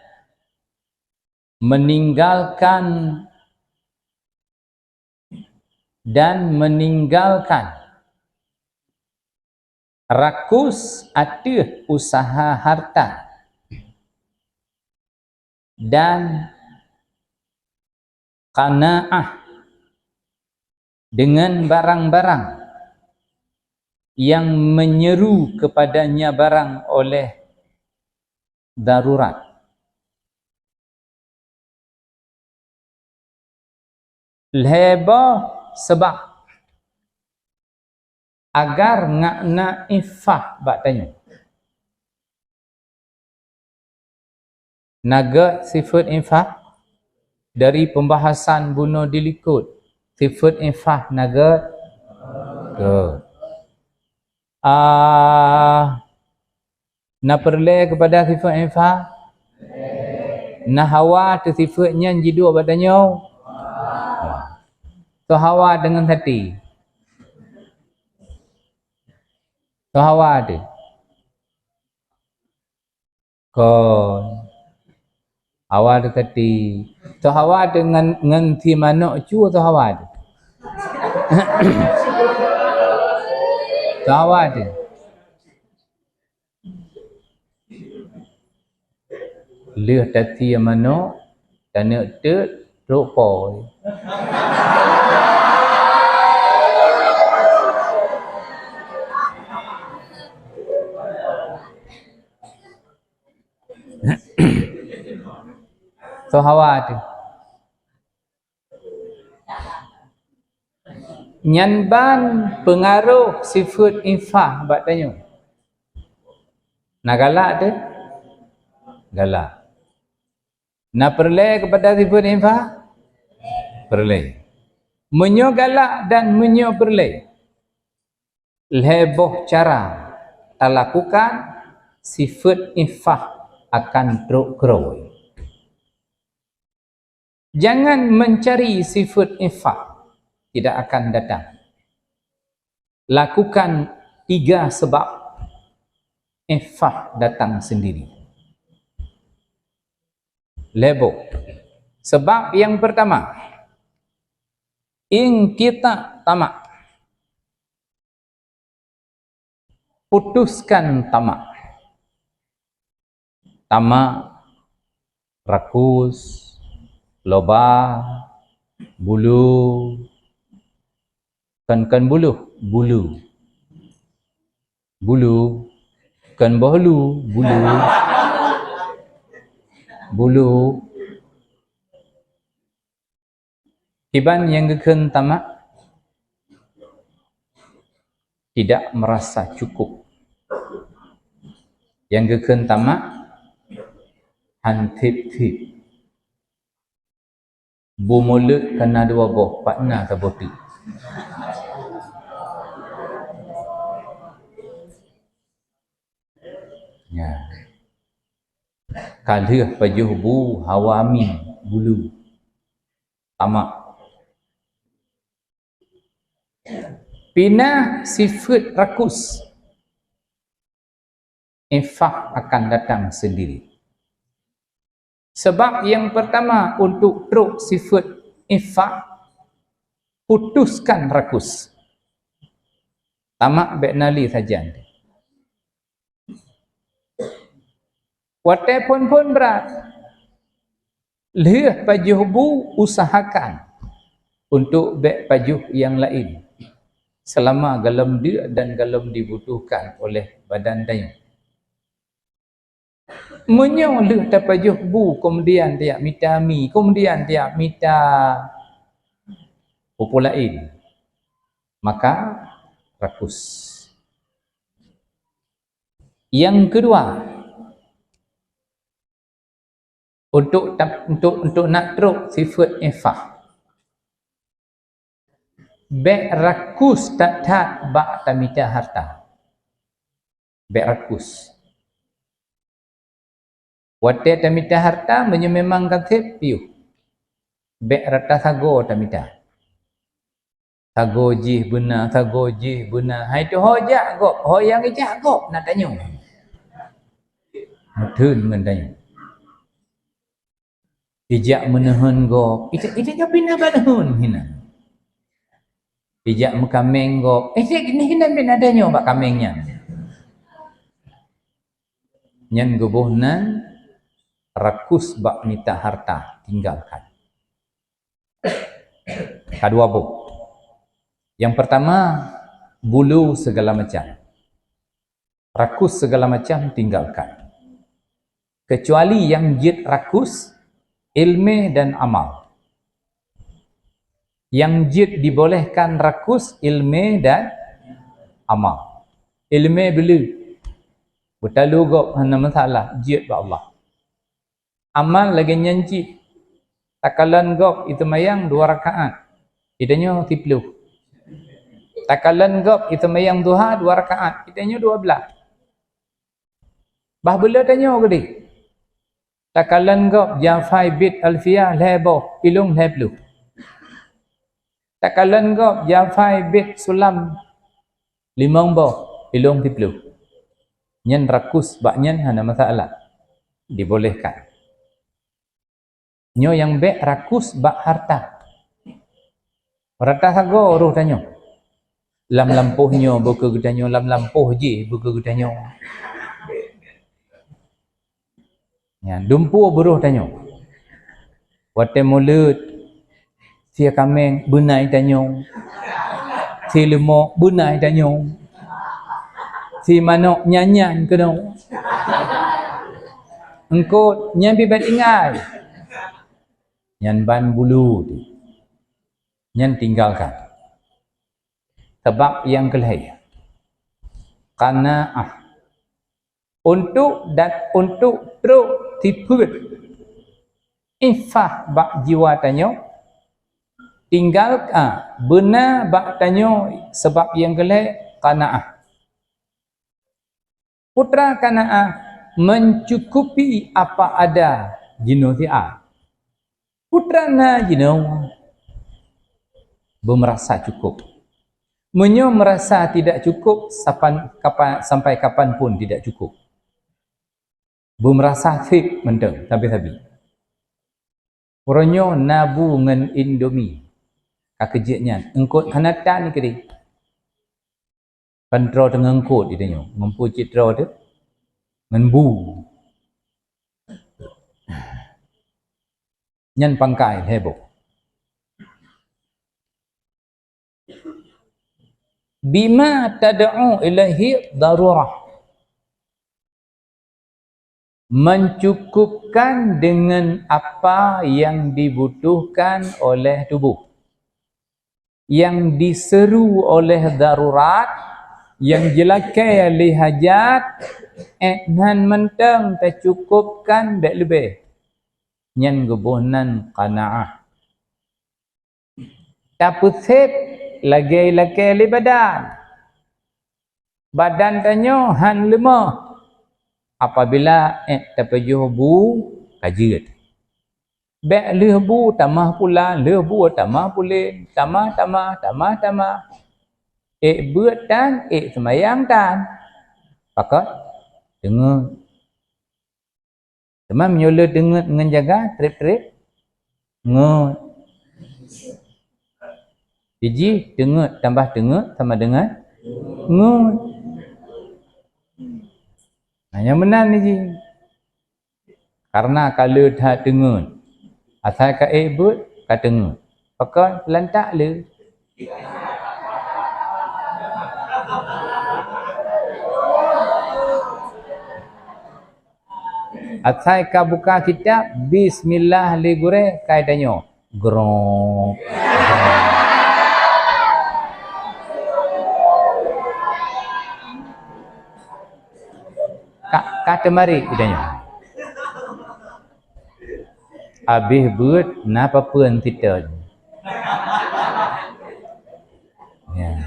meninggalkan, dan meninggalkan rakus ateueh usaha harta, dan qanaah dengan barang-barang, yang menyeru kepadanya barang oleh darurat. Lhèe boh sabab agar ngak na infah bak tanyoe. Na gèt sifeuet infah dari pembahasan bunoe dilikot. Sifeuet infah na gèt? Gèt. Ah, na peureulèe keupada sifeuet infah? Na hawa teuh sifeuet nyan jiduek bak tanyoe? Toh hawa deungon hati? Toh hawa teuh? Kon. Hawa teuh kati. Toh hawa teuh ngon, ngon si manok cue toh hawa teuh? Toh hawa teuh? Lheueh tasie manok, taneuk teut, trok pôi. Toh hawa teuh. Nyan ban peungaroh sifeuet infah bak tanyoe. Na galak teuh? Galak. Na peureulèe keupada sifeuet infah? Peureulèe. Meunyoe galak dan meunyoe peureulèe, lhèe boh cara talakukan, sifeuet infah akan trok keurôi. Jangan mencari sifeuet infah, tidak akan datang. Lakukan tiga sebab infah datang sendiri. Lhèe boh. Sebab yang pertama, inqita' tamak. Putuskan tamak. Tamak, rakus, loba, bulu, kon, kon buluh, bulu. Bulu, kon boh lu, bulu. Bulu. Kiban nyang geukheun tamak? Tidak merasa cukup. Nyang geukheun tamak? Han tiep-tiep. Bu mulod ka na dua boh, pat na saboh teuk. Ya. Ka lheueh pajoh bu, hawa mieng, bulu. Tamak. Pih na sifeuet rakus. Infah akan datang sendiri. Sebab yang pertama untuk trok sifeuet infah, putuskan rakus. Tamak bèk na lé sajan. Watèe phôn-phôn brat, lheueh pajoh bu, usahakan untuk bèk pajoh nyang laén, selama gohlom deuk dan gohlom dibutuhkan oleh badan tanyoe. Meunyoe lheueh tapajoh bu, keumudian tajak mita mi, keumudian tajak mita peue-peue laén, maka rakus. Nyang keudua, untuk ta-, untuk, untuk na trok sifeuet infah, bèk rakus that-that bak tamita harta. Bèk rakus. Watèe tamita harta, meunyoe memang ka sép, piôh. Bèk rata sagoe tamita. Sagoe jih beuna, sagoe jih beuna. Hai tuho jak gob, ho nyang ijak gob na tanyoe. Meutheun ngon tanyoe. Ijak meuneuheun gob, ijak, ijak nyoe pih na bak neuheun hinan. Ijak meukaméng gob, ijak hinan pih na tanyoe bak kaméng nyan. Nyan geuboh nan rakus bak mita harta, tinggalkan. Ka dua boh. Nyang pertama, bulu segala macam. Rakus segala macam tinggalkan. Kecuali yang jeuet rakus, ilmé dan amal. Yang jeuet dibolehkan rakus, ilmé dan amal. Ilmé beu le, beutalo gob hana masalah, jeuet bak Allah. Amal lagée nyan cit. Takalon gob iteumayang dua rakaat, itanyoe siplôh. Takalon gob iteumayang duha dua rakaat, itanyoe dua blaih. Bah beu le tanyoe keudeh. Takalon gob jafai bit Alfiah lhée boh, ilong lhée plôh. Takalon gob jafai bit Sulam limong boh, ilong siplôh. Nyan rakus bak nyan hana masalah. Dibolehkan. Nyoe nyang bék rakus bak harta. Harta sagoe roh tanyoe. Lam lampôh nyoe beu keu geutanyoe, lam lampôh jih beu keu geutanyoe. Nyan dumpeue beu roh tanyoe. Watée mulod, sie kaméng beunai tanyoe, sie leumok beunai tanyoe, sie manok nyan-nyan keunoe. Eungkôt nyan pih bék tinggai. Nyan ban bulu teuh. Nyan tinggalkan. Sabab nyang keulhée, qanaah. Untuk dat-, untuk trok sifeuet ifah bak jiwa tanyoe, tinggal, a, beuna bak tanyoe sabab nyang keulhée qanaah. Peue treuk qanaah, mencukupi apa ada jinoe siat. Peue treuk na jinoe, beumeurasa cukup. Meunyoe meurasa tidak cukup, sapan-, kapan, sampai kapan pun tidak cukup. Beumeurasa seb mantong sabe-sabe. Uroe nyoe na bu ngon Indomie, ka keu jeuet nyan, eungkôt hana tan keudeh. Pan troe teungeungkôt di tanyoe, ngon peue cit troe teuh? Ngon bu. Nyan pangkai lhée boh. Bima tad'u ilaihi darurah. Mencukupkan dengan apa yang dibutuhkan oleh tubuh. Yang diseru oleh darurat, yang jilakée lé hajat, ék nan mantong tacukupkan bék leubeh. Nyan geuboh nan qanaah. Tapeuseb lagée lakée lé badan. Badan tanyoe han leumoh apabila ék tapeujoh bu ka jeuet. Bék lheueh bu tamah pulan, lheueh bu tamah pulen, tamah, tamah, tamah, tamah. Ék beuet tan, ék seumayang tan. Pakon? Teungeut. Teuma meunyoe le teungeut ngon jaga, treb-treb, ngeut. Jih teungeut tambah teungeut sama dengan ngeut. Nah, nyang meunan jih. Karena ka le that teungeut. Asai ka ék beuet, ka teungeut. Pakon? Lantak le. Asai ka buka kitab, bismillah lé gurée, kai tanyoe. Grok. Ka, ka teumarit geutanyoe. Abéh beuet na papeuen siton. Ya.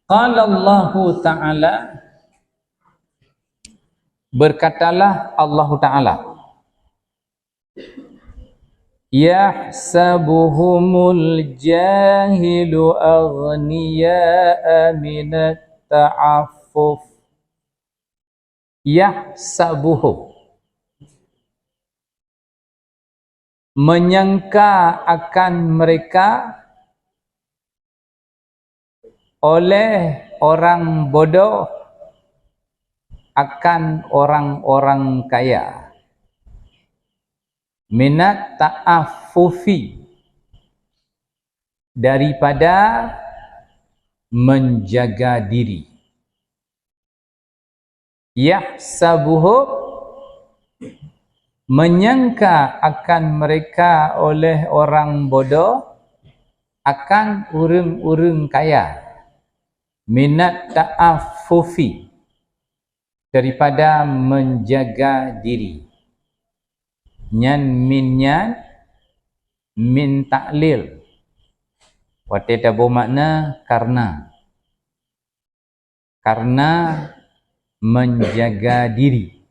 Qala Allahu Ta'ala, berkatalah Allahu Ta'ala, "Yahsabuhumul jahilu aghniya'a minat ta'affuf." Yahsabuhum, menyangka akan mereka oleh orang bodoh akan orang-orang kaya. Minat ta'affufi, daripada menjaga diri. Yahsabuhum, menyangka akan mereka oleh orang bodoh, akan ureuëng-ureuëng kaya. Minat ta'affufi, daripada menjaga diri. Nyan min nyan min ta'lil. Watée taboh makna karena. Karena menjaga diri.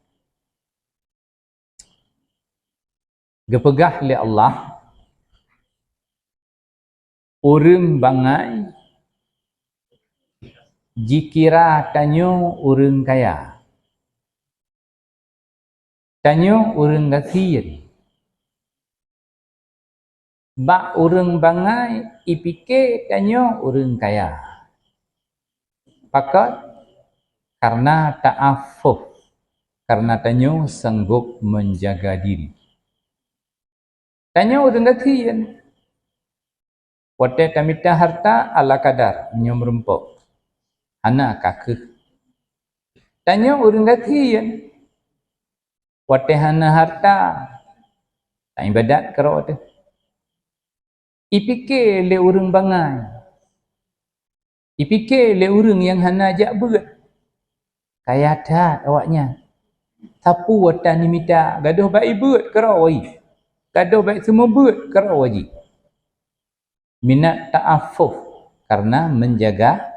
Geupeugah lé Allah, ureuëng bangai jikira tanyoe ureuëng kaya. Tanyoe ureuëng gasien. Bak ureuëng bangai ipike tanyoe ureuëng kaya. Pakon? Karena ta'affuf, karena tanyoe sanggob menjaga diri. Tanyoe ureuëng gasien. Watée tamita harta ala kadar, meunyoe meurumpok, hana ka kheueh. Tanyoe ureuëng gasien. Watée hana harta, taibadat keudroe teuh. Ipike lé ureuëng bangai. Ipike lé ureuëng nyang hana jak beuet. Kaya that awaknyan. Sapeue tan jimita, gadôh bak ibeuet keudroe jih. Gadôh bak seumeubeuet keudroe jih. Minat ta'affuf, karena menjaga,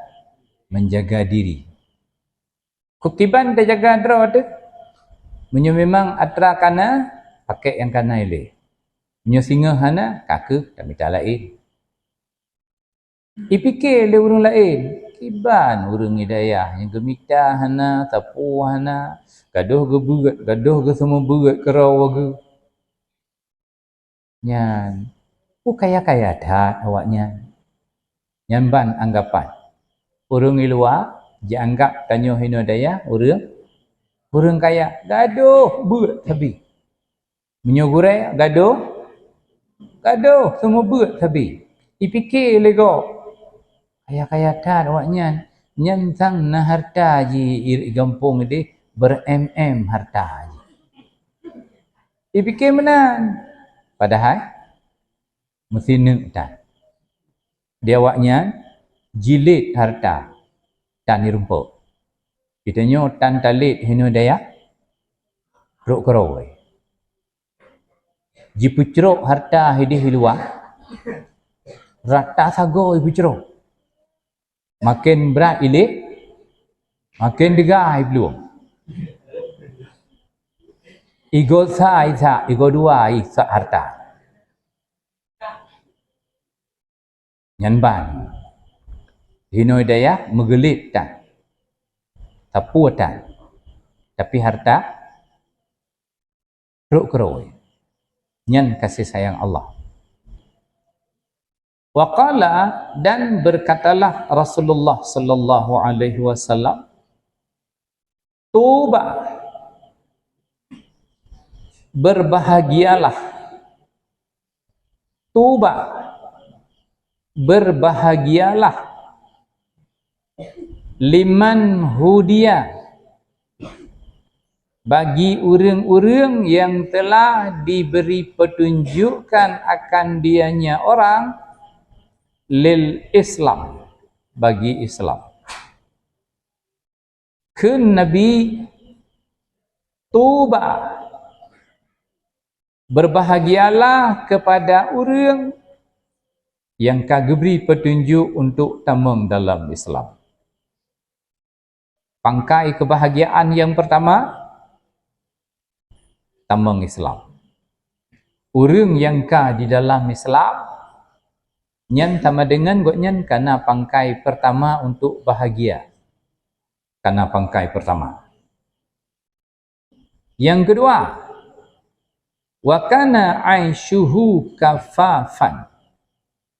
menjaga diri. Keukiban tajaga droe teuh. Meunyoe memang atra kana, pakek nyang kana ilée. Meunyoe singoh hana, ka kheueh tamita laén. Ipike lé ureuëng laén, kiban ureuëng di dayah nyang geumita hana, sapeue hana, gadôh geubeuet, gadôh geuseumeubeuet keudroe geuh. Nyan, peue kaya-kaya that awaknyan. Nyan ban anggapan. Ureuëng di luwa jianggap tanyoe hinoe dayah ureuëng, ureuëng kaya, gadôh beuet sabe. Meunyoe gurée gadôh, gadôh seumeubeuet sabe. Ipike lé gob, kaya-kaya that awaknyan, nyan sang na harta jih i gampông ideh beurem-em harta jih. Ipike meunan, padahai meusineuk tan. Di awaknyan jilét harta tan irumpok. Geutanyoe tan talét hinoe dayah, rot keudroe. Jipeucrok harta ideh i luwa, rata sagoe ipeucrok. Maken brat ilét, maken deuga iplueng. Igoe sa isak, igoe dua isak harta. Nyan ban. Hinoe dayah meugeulit tan. Sapeue tan. Tapi harta rot keudroe. Nyan kasih sayang Allah. Wa qala, dan berkatalah Rasulullah sallallahu alaihi wasallam, "Tuba, berbahagialah. Tuba, berbahagialah. Liman hudiya, bagi ureuëng-ureuëng yang telah diberi petunjukan akan dianya orang, lil Islam, bagi Islam." Kheun Nabi, "Tuba, berbahagialah kepada ureuëng yang ka geubri petunjuk untuk tamong dalam Islam." Pangkai kebahagiaan yang pertama, tamong Islam. Ureuëng nyang ka di dalam Islam, nyan sama dengan gobnyan kana pangkai pertama untuk bahagia. Kana pangkai pertama. Yang kedua, wa kana aishuhu kafafan.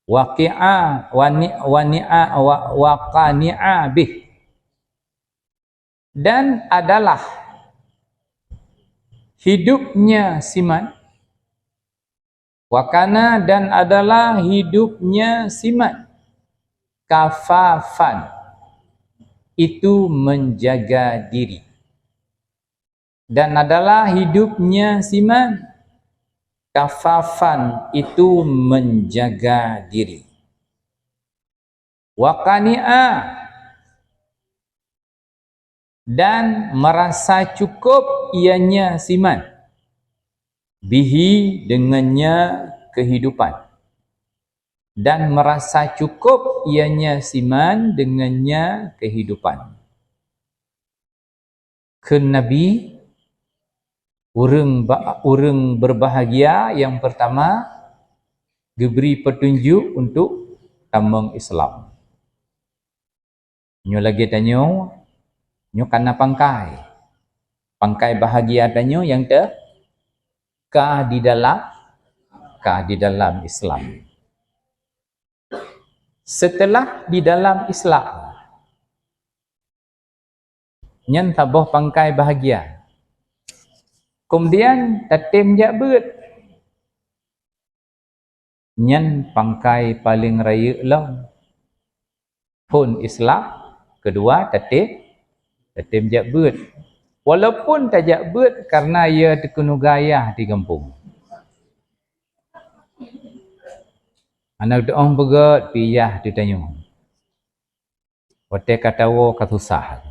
Waqi'a, wani-, wani'a, wa-, waqani'a bih. Dan adalah hidupnya si man. Wakana, dan adalah hidupnya si man. Kafafan, itu menjaga diri. Dan adalah hidupnya si man. Kafafan, itu menjaga diri. Waqani'a, dan merasa cukup ianya si man. Bihi, dengannya kehidupan. Dan merasa cukup ianya si man dengannya kehidupan. Kheun Nabi, ureuëng ba-, ureuëng berbahagia yang pertama geubri petunjuk untuk tamong Islam. Nyoe lagée tanyoe, nyoe kana pangkai. Pangkai bahagia tanyoe nyang teuka di dalam, ka di dalam Islam. Setelah di dalam Islam, nyan saboh pangkai bahagia. Kemudian tatem jak beuet. Nyan pangkai paleng rayeuk lom. Phon Islam, keudua tatem, tatem jak beuet. Walaupun tajak beuet karena ia teukeunong gayah di gampông. Aneuk teuong peugét piyah di tanyoe. Watée ka tawoe ka susah.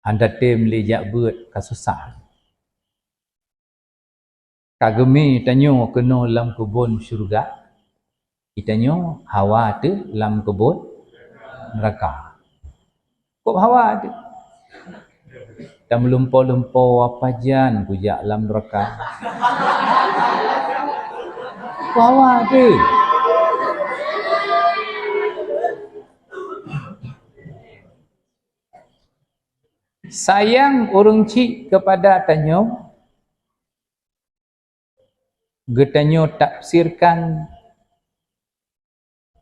Hana tem lé jak beuet ka susah. Ka geumi tanyoe keunoe lam keubon syeuruga, tanyoe hawa teuh lam keubon neuraka. Kok hawa teuh? Tameulumpo-lumpo pajan kujak lam neuraka. Kok hawa teuh? Sayang ureuëng chik keupada tanyoe, geutanyoe tafsirkan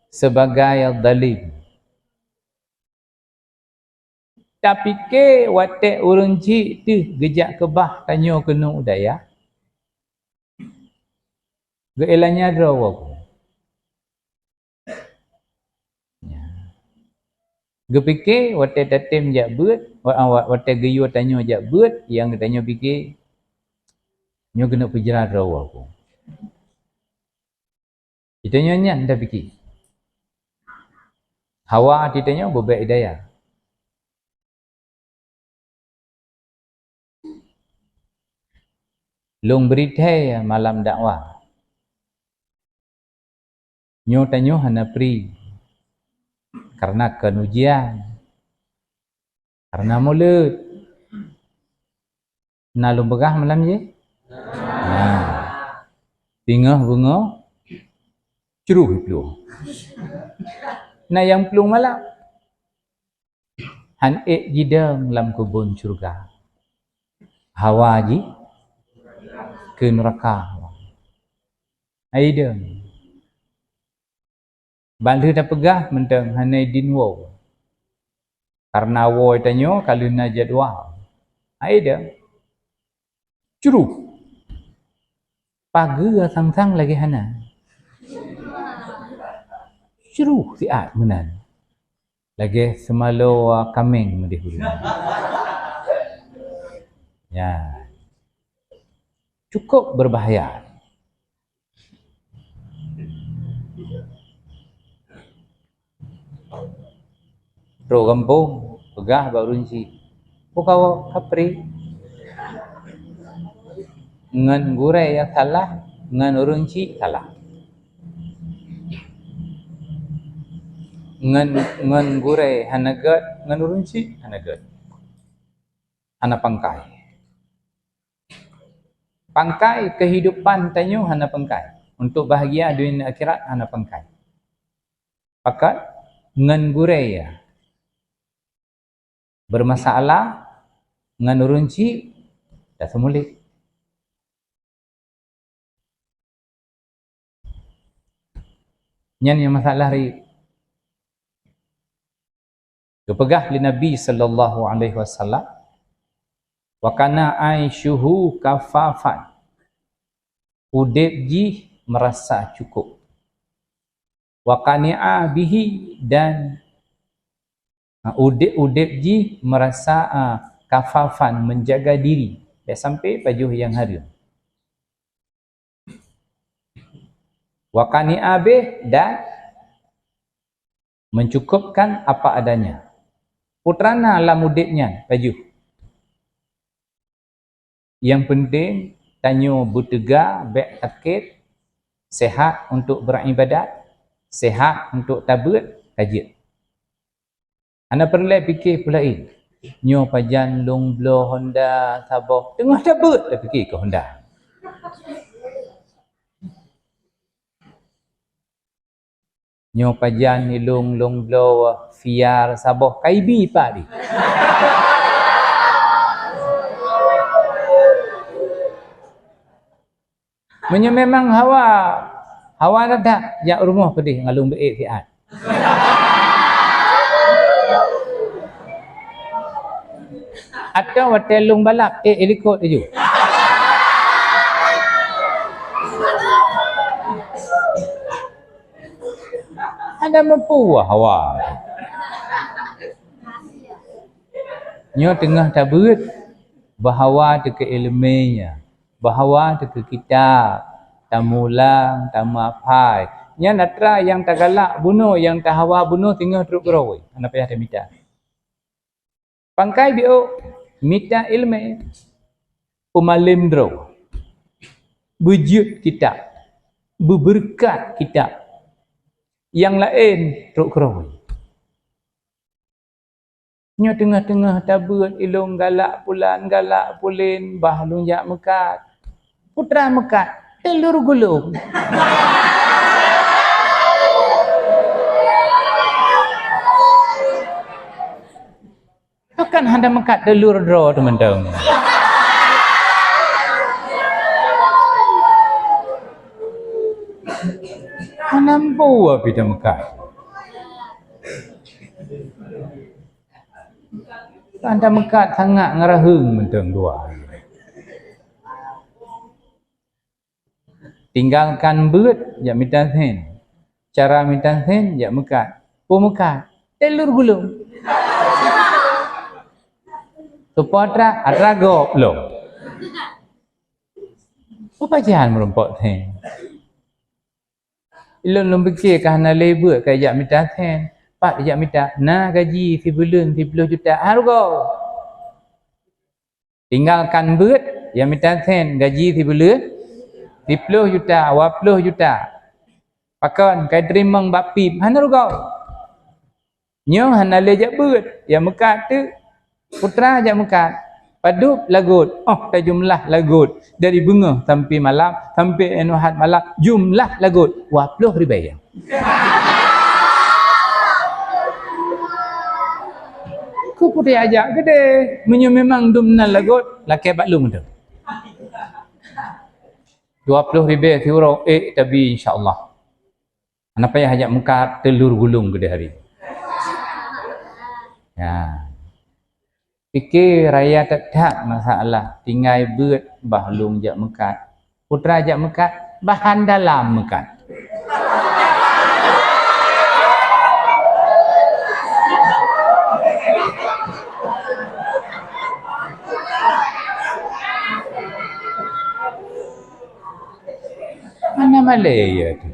sebagai zalim. Tapike watée ureuëng chik teuh geujak keubah tanyoe keunoe u dayah, geuilanya droe woe. Ya. Geupike watée tatem jak beuet, wa-, wa-, watée geuyue tanyoe jak beuet, nyang geutanyoe pike, nyoe keuneuk peujra droe woe. Tanyoe nyan tapike. Hawa tanyoe beubek hidayah. Lôn bri thée malam dakwah. Nyoe tanyoe hana pri, karena kon ujian, karena mulod. Na lôn peugah malam jih? Na. Pingoh beungoh, cruh plueng. Na nyang plueng malam. Han ék jidong lam keubon syeuruga. Hawa jih keu neuraka. Hai dong. Ban lheueh tapeugah mantong hana idin woe. Karena woe tanyoe ka lheueh na jadwal. Hai dong. Cruh. Pageue sang-sang lagée hana. Cruh siat meunan. Lagée seumaloe kaméng meudeh ulôn. Ya. Cukup berbahaya. Trok gampông, peugah bak ureuëng chik, "Peue kawoe kapri? Ngon gurée nyang salah, ngon ureuëng chik salah. Ngon, ngon gurée hana gét, ngon ureuëng chik hana gét." Hana pangkai. Pangkai keuhidupan tanyoe hana pangkai. Untuk bahagia dunia akhirat hana pangkai. Pakat ngon gurée ya. Bermasalah ngon ureuëng chik, dak seumulik. Nyan nyang masalah ri. Geupeugah lé Nabi sallallahu alaihi wasallam, "Wa kana aisyuhu kafafan." Udeb jih meurasa cukup. "Wa qani'a bihi," dan, ha, udeb, udeb jih meurasa, a, kafafan, menjaga diri, bék sampai pajoh nyang hareuem. "Wa qani'a bih," dan mencukupkan apa adanya. Peue teuma na lam udeb nyan pajoh. Nyang penting, tanyoe beuteuga, bék sakét, sehat untuk beribadat, sehat untuk tabeuet, ka jeuet. Hana peureulée pike peulaén. Nyoe pajan lôn bloe Honda saboh, teungoh tabeuet tapike keu Honda. Nyoe pajan ilôn lôn bloe V R saboh, ka ibi pat di. Meunyoe memang hawa, hawa that-that, jak rumoh keudeh ngon lôn beuék siat. Atawa watée lôn balap, ék ilikot laju. Hana mampu hawa. Nyoe teungoh tabeuet, beuhawa teuh keu iéleumé nyan, beuhawa teuh keu kitab, tamulang, tameuaphai. Nyan atra nyang tagalak bunoe, nyang tahawa bunoe teungoh trok keudroe, hana payah tamita. Pangkai biôh, mita iéleumé, peumalém droe, beujeuet kitab, beubeureukat kitab, nyang laén trok keudroe. Nyoe teungoh-teungoh tabeuet ilôn galak pulan, galak pulen, bah lôn jak meukat. Peue teuma meukat, teulur gulong. Toh kan hana meukat teulur droe teuh mantong. Hana mampu pih tameukat. Kan tameukat sangat ngeuraheueng mantong dua. Tinggalkan beuet, jak mita sén. Cara mita sén, jak meukat. Peue meukat? Teulur gulong. Soe po atra, atra gob lom. Peue pajan meurumpok sén? Ilôn lôn pike ka hana lé beuet ka jak mita sén. Pat jak mita, na gaji sibuleuen siploh juta. Hareuga. Tinggalkan beuet, jak mita sén, gaji sibuleuen siploh juta, dua ploh juta. Pakon, ka teurimong bak pib, hana rugoe. Nyoe hana lé jak beuet, jak meukat teuk. Peue teuma jak meukat, padub lagot, oh tajumlah lagot, dari beungoh sampai malam, sampai nyoe hat malam, jumlah lagot dua ploh ribèe. Keu peue tajak keudeh, meunyoe memang dum na lagot, lakèe bak lôn dum. Dua ploh ribèe siuroe, ék tabi insya Allah. Hana payah jak meukat, teulur gulong keudeh hari. Ya. Pike raya that-that masalah, tinggai beuet bah lôn jak meukat. Peue teuma jak meukat, bahan dalam meukat. Hana malèe ya tu.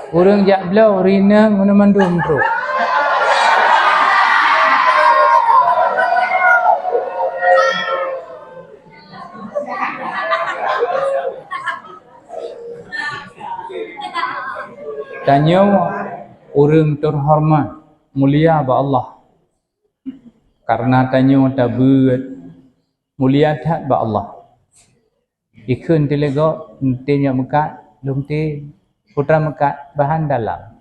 Ureueng jak bloe, rineueng, ngon mandum trok. Tanyoe ureueng teuhoreumat, mulia bak Allah. Kareuna tanyoe tabeuet, mulia that bak Allah. Ikheun teuleugok, tem jak meukat, lôn tem. Peue teuma meukat, bahan dalam.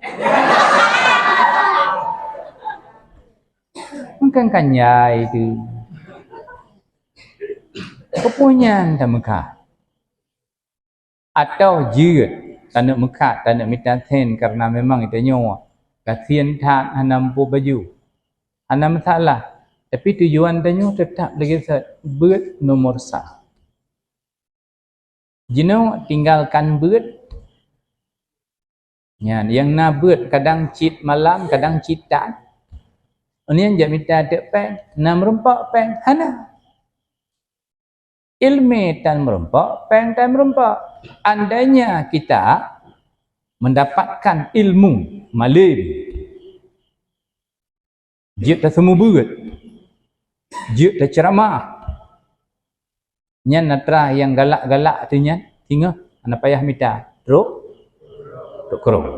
Mungken kan nyai tu. Peue nyan tameukha? Atawa jeuet taneuk meukat, taneuk mita sén kareuna memang geutanyoe gasien that hana muphom baju. Hana masalah, tapi tujuan tanyoe teutap lagée sa-, beuet nomor sa. Jinoe tinggalkan beuet. Nyan, nyang na beuet kadang cit malam, kadang cit that. Nyan jak mita teuk péng, na meurumpok péng, hana. Ileumé tan meurumpok, péng tan meurumpok. Andainya kita mendapatkan ilmu, malém, jeuet taseumeubeuet, jeuet taceuramah. Nyan atra nyang galak-galak teuh nyan, singoh hana payah mita, trok, trok keurong.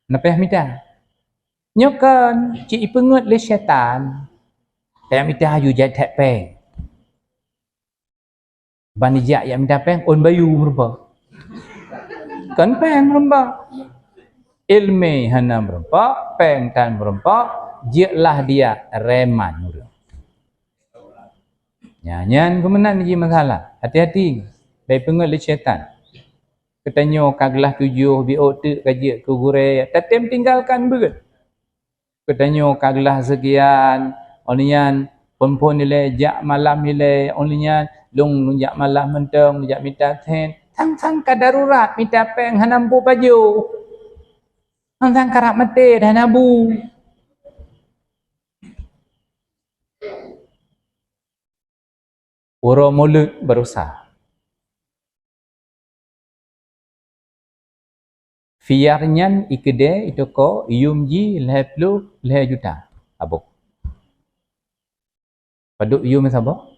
Hana payah mita. Nyoe kan cit ipeungeut lé syaitan. Tajak mita aju jai that péng. Ban ijak jak mita péng, ôn bayu meurumpok. Kon péng meurumpok. Ileumé hana meurumpok, péng tan meurumpok, jeuetlah dia reman ureuëng. Nyan, nyan keuh meunan jih masalah. Hati-hati, bék peungeut lé syaitan. Geutanyoe ka glah tujoh, biôh teuk ka jeuet keu gurée, tatem tinggalkan beuet. Geutanyoe ka glah seukian, óh lheueh nyan phon-phon ilée, jak malam ilée, óh lheueh nyan lôn, lôn jak malam mantong, lôn jak mita sén. Sang-sang ka darurat mita péng hana muphom baju. Sang-sang karab maté dan hana bu. Uroe Mulod baroesa. Fiar nyan ikeudée, itoko, yuem jih lhée ploh lhée juta. Abôh. Padub yuem saboh?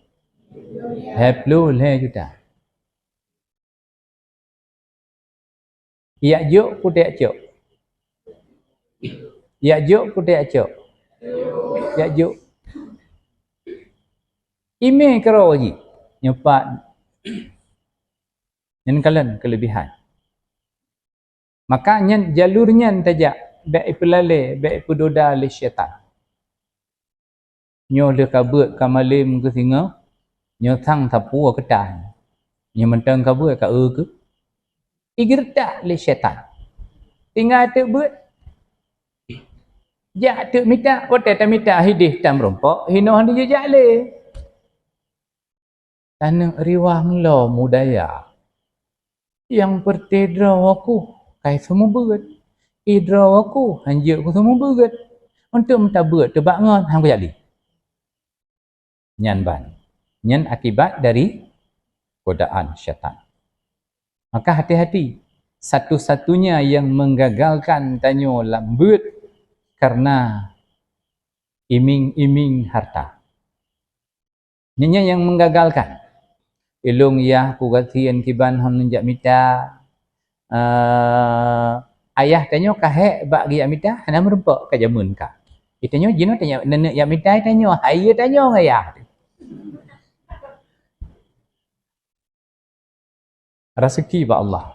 Lhée ploh lhée juta. Jak jok peue tajak cok? Jak jok peue tajak cok? Jak jok. Imé keudroe jih. Nyoe pat. Nyan kalon keulebihan. Maka nyan jalur nyan tajak, bék ipeulalée, bék ipeudoda lé syaitan. Nyoe lheueh ka beuet ka malém keuh singoh, nyoe sang sapeue keutan. Nyoe mantong ka beuet ka eu keuh. Igeureutak lé syaitan. Tinggai teuk beuet. Jak teuk mita, watée tamita hideh tan meurumpok, hinoe hana jijak lé. Taneuk riwang lom u dayah. Nyang peureté droe ku kai seumeubeuet. I droe ku hanjeuet ku seumeubeuet. Untuk meutabeuet teubak ngon han kujak lé. Nyan ban. Nyan akibat dari godaan syaitan. Maka hati-hati, satu-satunya yang menggagalkan tanyoe lam beuet karena iming-iming harta. Nyan nyang menggagalkan. Ilôn yah kugasien kiban hon jak mita. Eh, ayah tanyoe ka hék bak geujak mita, hana meurumpok ka jameun ka. Itanyoe jinoe tanyoe nenek jak mita itanyoe, hai tanyoe ngon ayah. Raseuki bak Allah.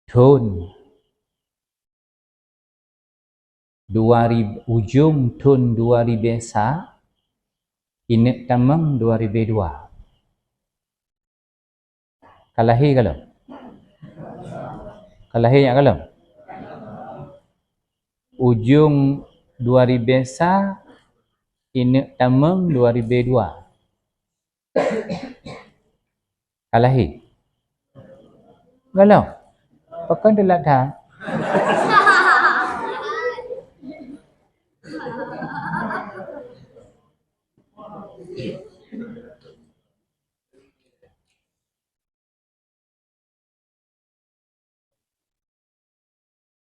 Thon dua ribu, ujong thon dua ribée sa, ineuk tamong dua ribée dua. Ka lahé ka lom? Ka lahé nyak ka lom? Ujong dua ribée sa, ineuk tamong dua ribée dua. Ka lahé? Ka lom? Pakon teulat that?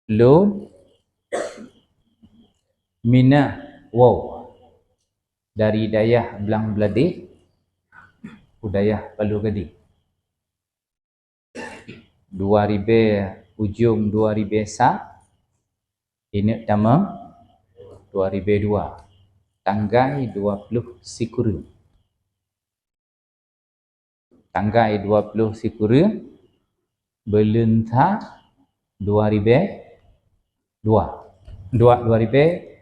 Lôn minah woe dari dayah Blang Bladeh u dayah Palu Gadeng. Dua ribée, ujong dua ribée sa, ineuk tamong dua ribée dua, tanggai dua ploh sikureueng. Tanggai dua ploh sikureueng, buleuen sa dua ribée dua. Dua, dua ribèe,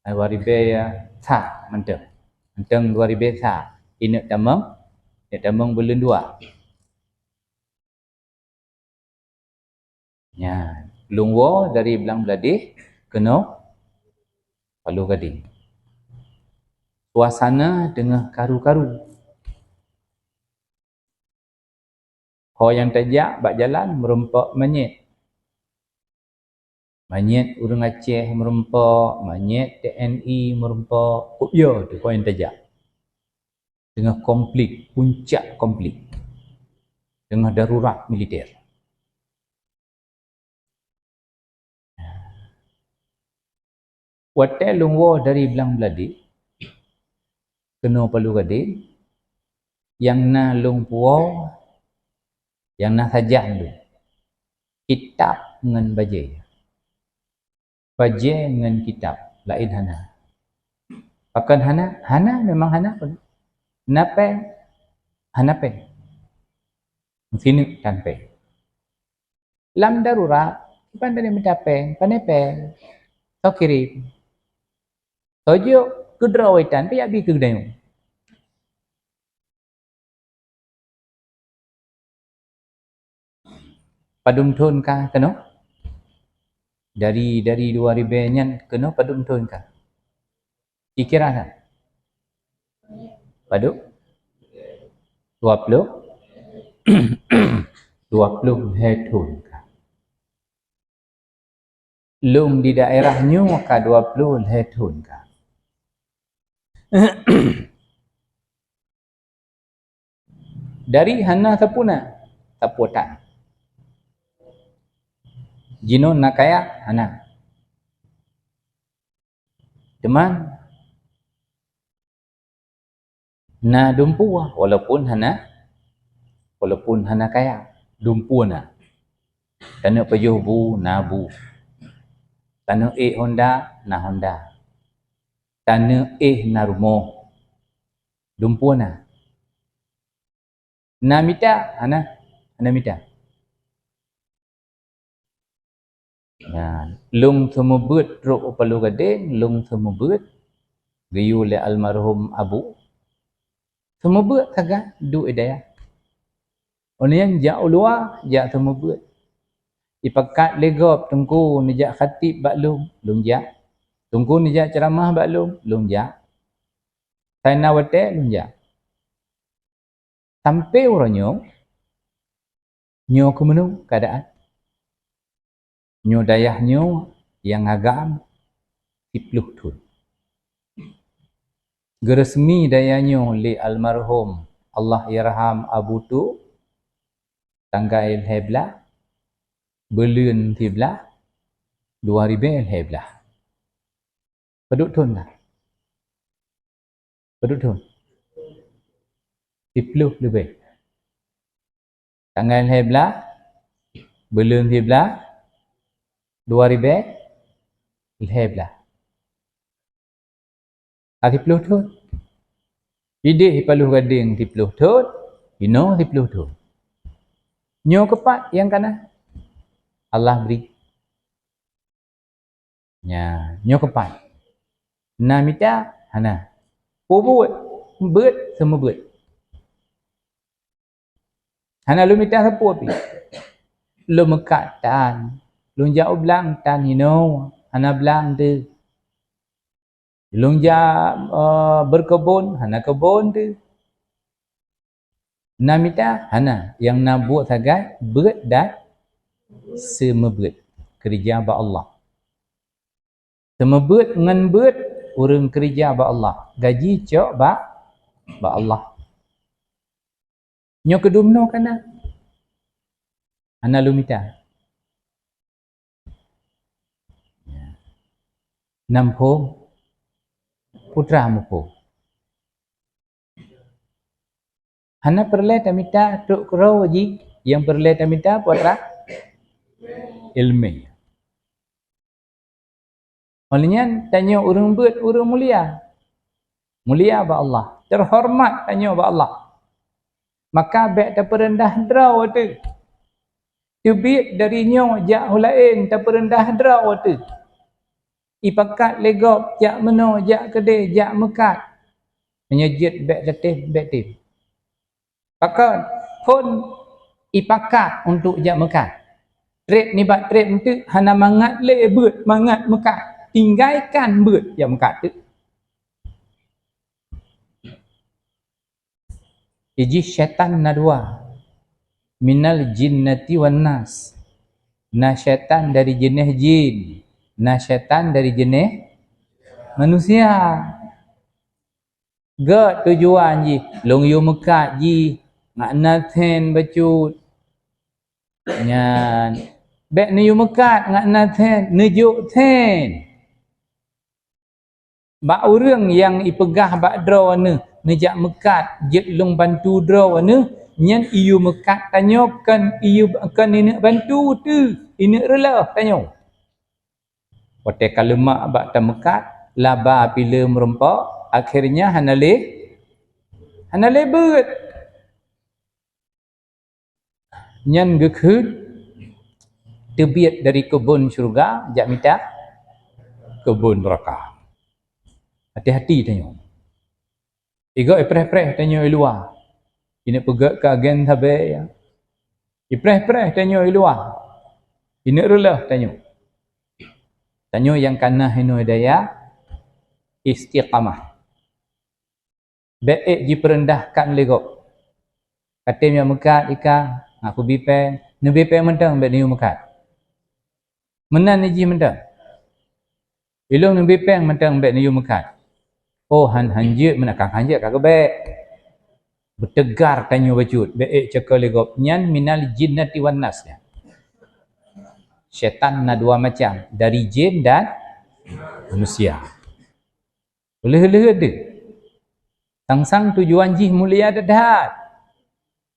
dua ribèe sa mantong. Mantong dua ribèe sa. Ineuk tamong, ineuk tamong buleuen dua. Nyan, lôn woe dari Blang Bladeh keunoe Palu Gadeng. Suasana teungoh karu-karu. Ho nyang tajak bak jalan meurumpok manyét. Manyét ureuëng Aceh meurumpok, manyét T N I meurumpok, kok yo teuh ho nyang tajak. Teungoh konflik, puncak konflik. Teungoh darurat militer. Watée lôn woe dari Blang Bladeh keunoe Palu Gadeng, nyang na lôn puwoe, nyang na sajan lôn, kitab ngon bajée. Bajée ngon kitab, laén hana. Pakon hana? Hana, memang hana pun. Na péng? Hana péng. Meusineuk tan péng. Lam darurat, kiban tanyoe mita péng, pane péng. Soe kirém. Soe jok keu droe itan, pih jak bi keu geutanyoe. Padum thon ka keunoe? Dari, dari dua ribèe nyan keunoe padum thon ka? Ci kira kan? Padum? Dua ploh? Dua ploh lhèe thon ka. Lôn di daerah nyoe ka dua ploh lhèe thon ka. Dari hana sapeue na, sapeue tan. Jinoe na kaya hana. Teuma na dumpeue, walaupun hana, walaupun hana kaya, dumpeue na. Taneuk pajoh bu, na bu. Taneuk ék honda, na honda. Taneuk éh na rumoh. Dumpeue na. Na mita? Hana, hana mita. Nyan, lôn seumeubeuet trok u Palu Gadeng, lôn seumeubeuet geuyue lé almarhum abu. Seumeubeuet sagai duek i dayah. Uneuen jak u luwa, jak seumeubeuet. Ipakat lé gob teungku neujak khatib bak lôn, lôn jak. Teungku neujak ceuramah bak lôn, lôn jak. Saina watée lôn jak. Sampoe uroe nyoe, nyoe keuh meunoe keuadaan. Nyoe dayah nyoe nyang agam siploh thon. Geureusmi dayah nyoe lé almarhum Allahyarham Abu Tu tanggai lhèe blaih buleuen siblaih dua ribèe lhèe blaih. Padum thon ka? Padum thon? Siploh leubeh. Tanggai lhèe blaih buleuen siblaih dua ribèe lhèe blaih. Ka siploh thon. Ideh i Palu Gadeng siploh thon, inoe siploh thon. Nyoe keuh pat nyang ka na? Allah bri. Nyan, nyoe keuh pat. Na mita? Hana. Peue buet? Beuet, seumeubeuet. Hana lôn mita sapeue pih. Lôn meukat tan. Lôn jak u blang tan hinoe, hana blang teuh. Lôn jak, eh, beukeubon, hana keubon teuh. Na mita? Hana. Nyang na buet sagai beuet dan seumeubeuet. Keureuja bak Allah. Seumeubeuet ngon beuet ureuëng keureuja bak Allah. Gaji cok bak, bak Allah. Nyoe keuh dumnoe ka na? Hana lôn mita. Nam phom, peue teuma muphom. Hana peureulée tamita trok keudroe jih, nyang peureulée tamita peue teuma? Iéleumé. Óh lheueh nyan, tanyoe ureuëng beuet ureuëng mulia. Mulia bak Allah, teuhoreumat tanyoe bak Allah. Maka bék tapeureundah droe teuh. Teubiet dari nyoe jak u laén tapeureundah droe teuh. Ipakat lé gob jak meunoe, jak keudeh, jak meukat. Meunyoe jeuet bék tatem, bék tem. Pakon? Phon ipakat untuk jak meukat. Treb nibak treb eunteuk hana mangat lé beuet mangat meukat. Tinggaikan beuet jak meukat teuk. Ijih syaitan na dua. Minal jinnati wan nas. Na syaitan dari jeuneh jin, na syaitan dari jeuneh manusia. Gét tujuan jih, lôn yue meukat jih, ngat na then bacut. Nyan, bék neuyue meukat ngat na then, neujok then. Bak ureuëng nyang ipeugah bak droeneuh, neujak meukat, jeuet lôn bantu droeneuh, nyan iyue meukat tanyoe kon iyue, kon ineuk bantu teuh, ineuk reuloh tanyoe. Watée ka leumak bak tameukat, laba pileue meurumpok, akhirnya hana lé, hana lé beuet. Nyan geukheun teubiet dari keubon syeuruga jak mita keubon neuraka. Hati-hati tanyoe. Igoe ipreh-preh tanyoe i luwa. Ineuk peugét keu agen sabe, ya. Ipreh-preh tanyoe i luwa. Ineuk reuloh tanyoe. Tanyoe nyang kana hinoe daya istiqamah. Bék ék jipeurendahkan lé gob. Katem nyang meukat ika, ngaku bi péng, neubi péng mantong bék neuyue meukat. Meunan jih mantong. Ilong neubi péng mantong bék neuyue meukat. Oh, han, han jeuet meunan, kan han jeuet ka geubék. Beuteugar tanyoe bacut, bék ék ceukoe lé gob. Nyan minal jinnati wan nas nyan. Syaitan na dua macam, dari jin dan manusia. Lheueh-lheueh deuh. Sang-sang tujuan jih mulia that-that.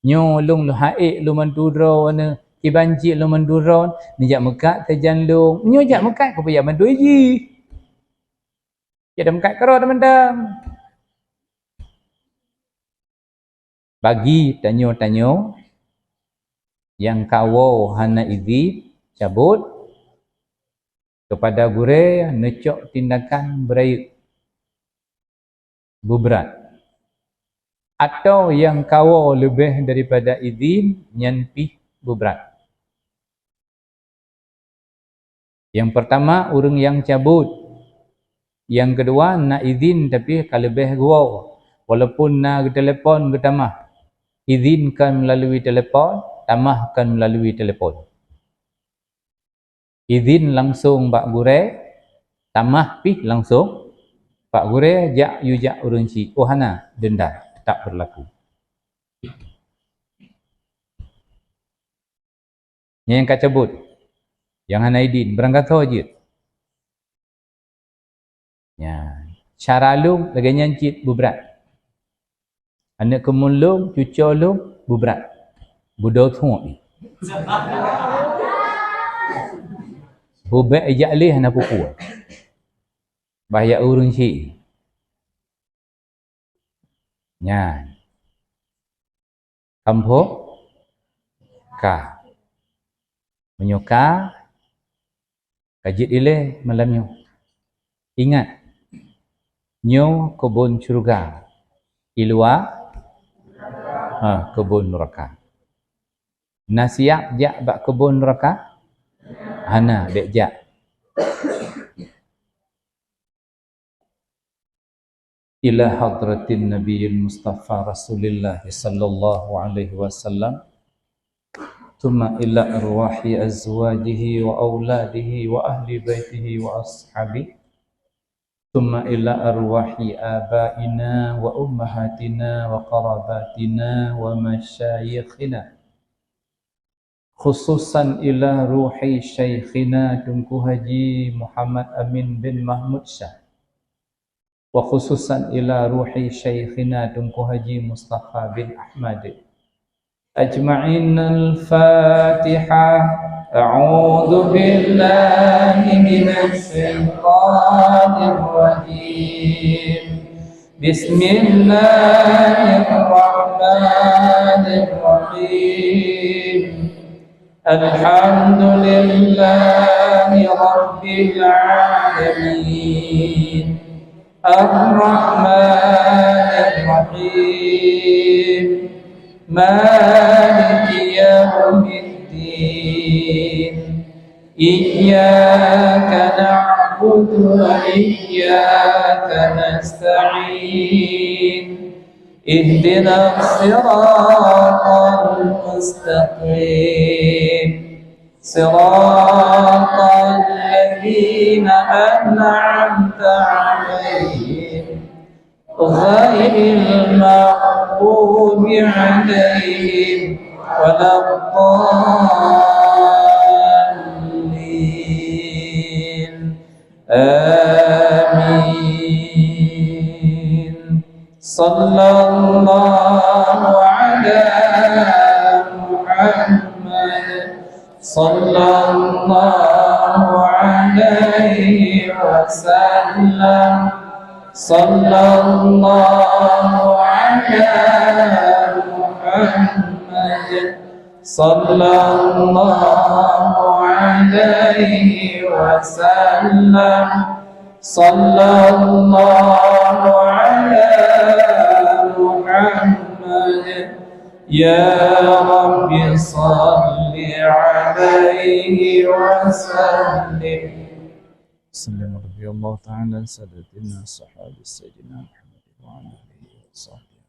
Nyoe lôn lôn haék lôn bantu droeneuh, kiban cit lôn bantu droeneuh, neujak meukat sajan lôn. Nyoe jak meukat keupeue jak bantu jih. Jak meukat keudroe teumantong. Bagi tanyoe-tanyoe nyang kawoe hana idhin cabot, keupada gurée neucok tindakan beurayeuk, beubrat, atawa nyang kawoe leubeh daripada idhin nyan pih beubrat. Nyang peurtama, ureuëng nyang cabot. Nyang keudua, na idhin tapi ka leubeh geuwoe. Walaupun na geutelepon geutamah, idhin kon meulalui telepon, tamah kon meulalui telepon. Idhin langsong bak gurée, tamah pih langsong bak gurée, jak yue jak ureuëng chik. Oh hana, denda tetap berlaku. Nyang ka cabot, nyang hana idhin, beurangkasoe jeuet. Nyan, cara lôn lagée nyan cit beubrat. Aneuëk keumuen lôn, cucoe lôn, beubrat. Beudôh thuek jih. Beubék ijak lé hana peue-peue. Bah jak ureuëng chik. Nyan. Kampok ka. Meunyoe ka, ka jeuet ilée malam nyoe. Ingat, nyoe keubon syeuruga, i luwa, ha, keubon neuraka. Na siab jak bak keubon neuraka? Hana, bék jak. Ila hadratin Nabiyil Mustafa Rasulillah sallallahu alaihi wasallam, thumma ila arwahi azwajihi wa auladihi wa ahli baitihi wa ashabihi, thumma ila arwahi abaina wa ummahatina wa qarabatina wa masyayikhina, khususan ila ruhi syaikhina Teungku Haji Muhammad Amin bin Mahmud Syah, wa khususan ila ruhi syaikhina Teungku Haji Mustafa bin Ahmad ajma'in. Al-Fatihah. A'udzu billahi minasy syaithanir rajim. Bismillahirrahmanirrahim. Alhamdulillah. رب العالمين. الرحمن الرحيم. مالك يوم الدين. إياك نعبد وإياك نستعين. اهدنا الصراط المستقيم. صراط الذين أنعمت عليهم غير المغضوب عليهم ولا الضالين. آمين. صلى الله على محمد. صلى الله عليه وسلم. صلى الله على محمد. صلى الله عليه وسلم. صلى الله على محمد. يا رب صل عليه وسلم. وسلم رضي الله تعالى عن سادتنا الصحابة سيدنا محمد وعلى آله وصحبه.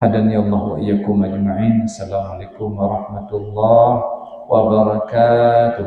Hadanallahu wa iyyakum ajma'in. Assalamualaikum warahmatullahi wabarakatuh.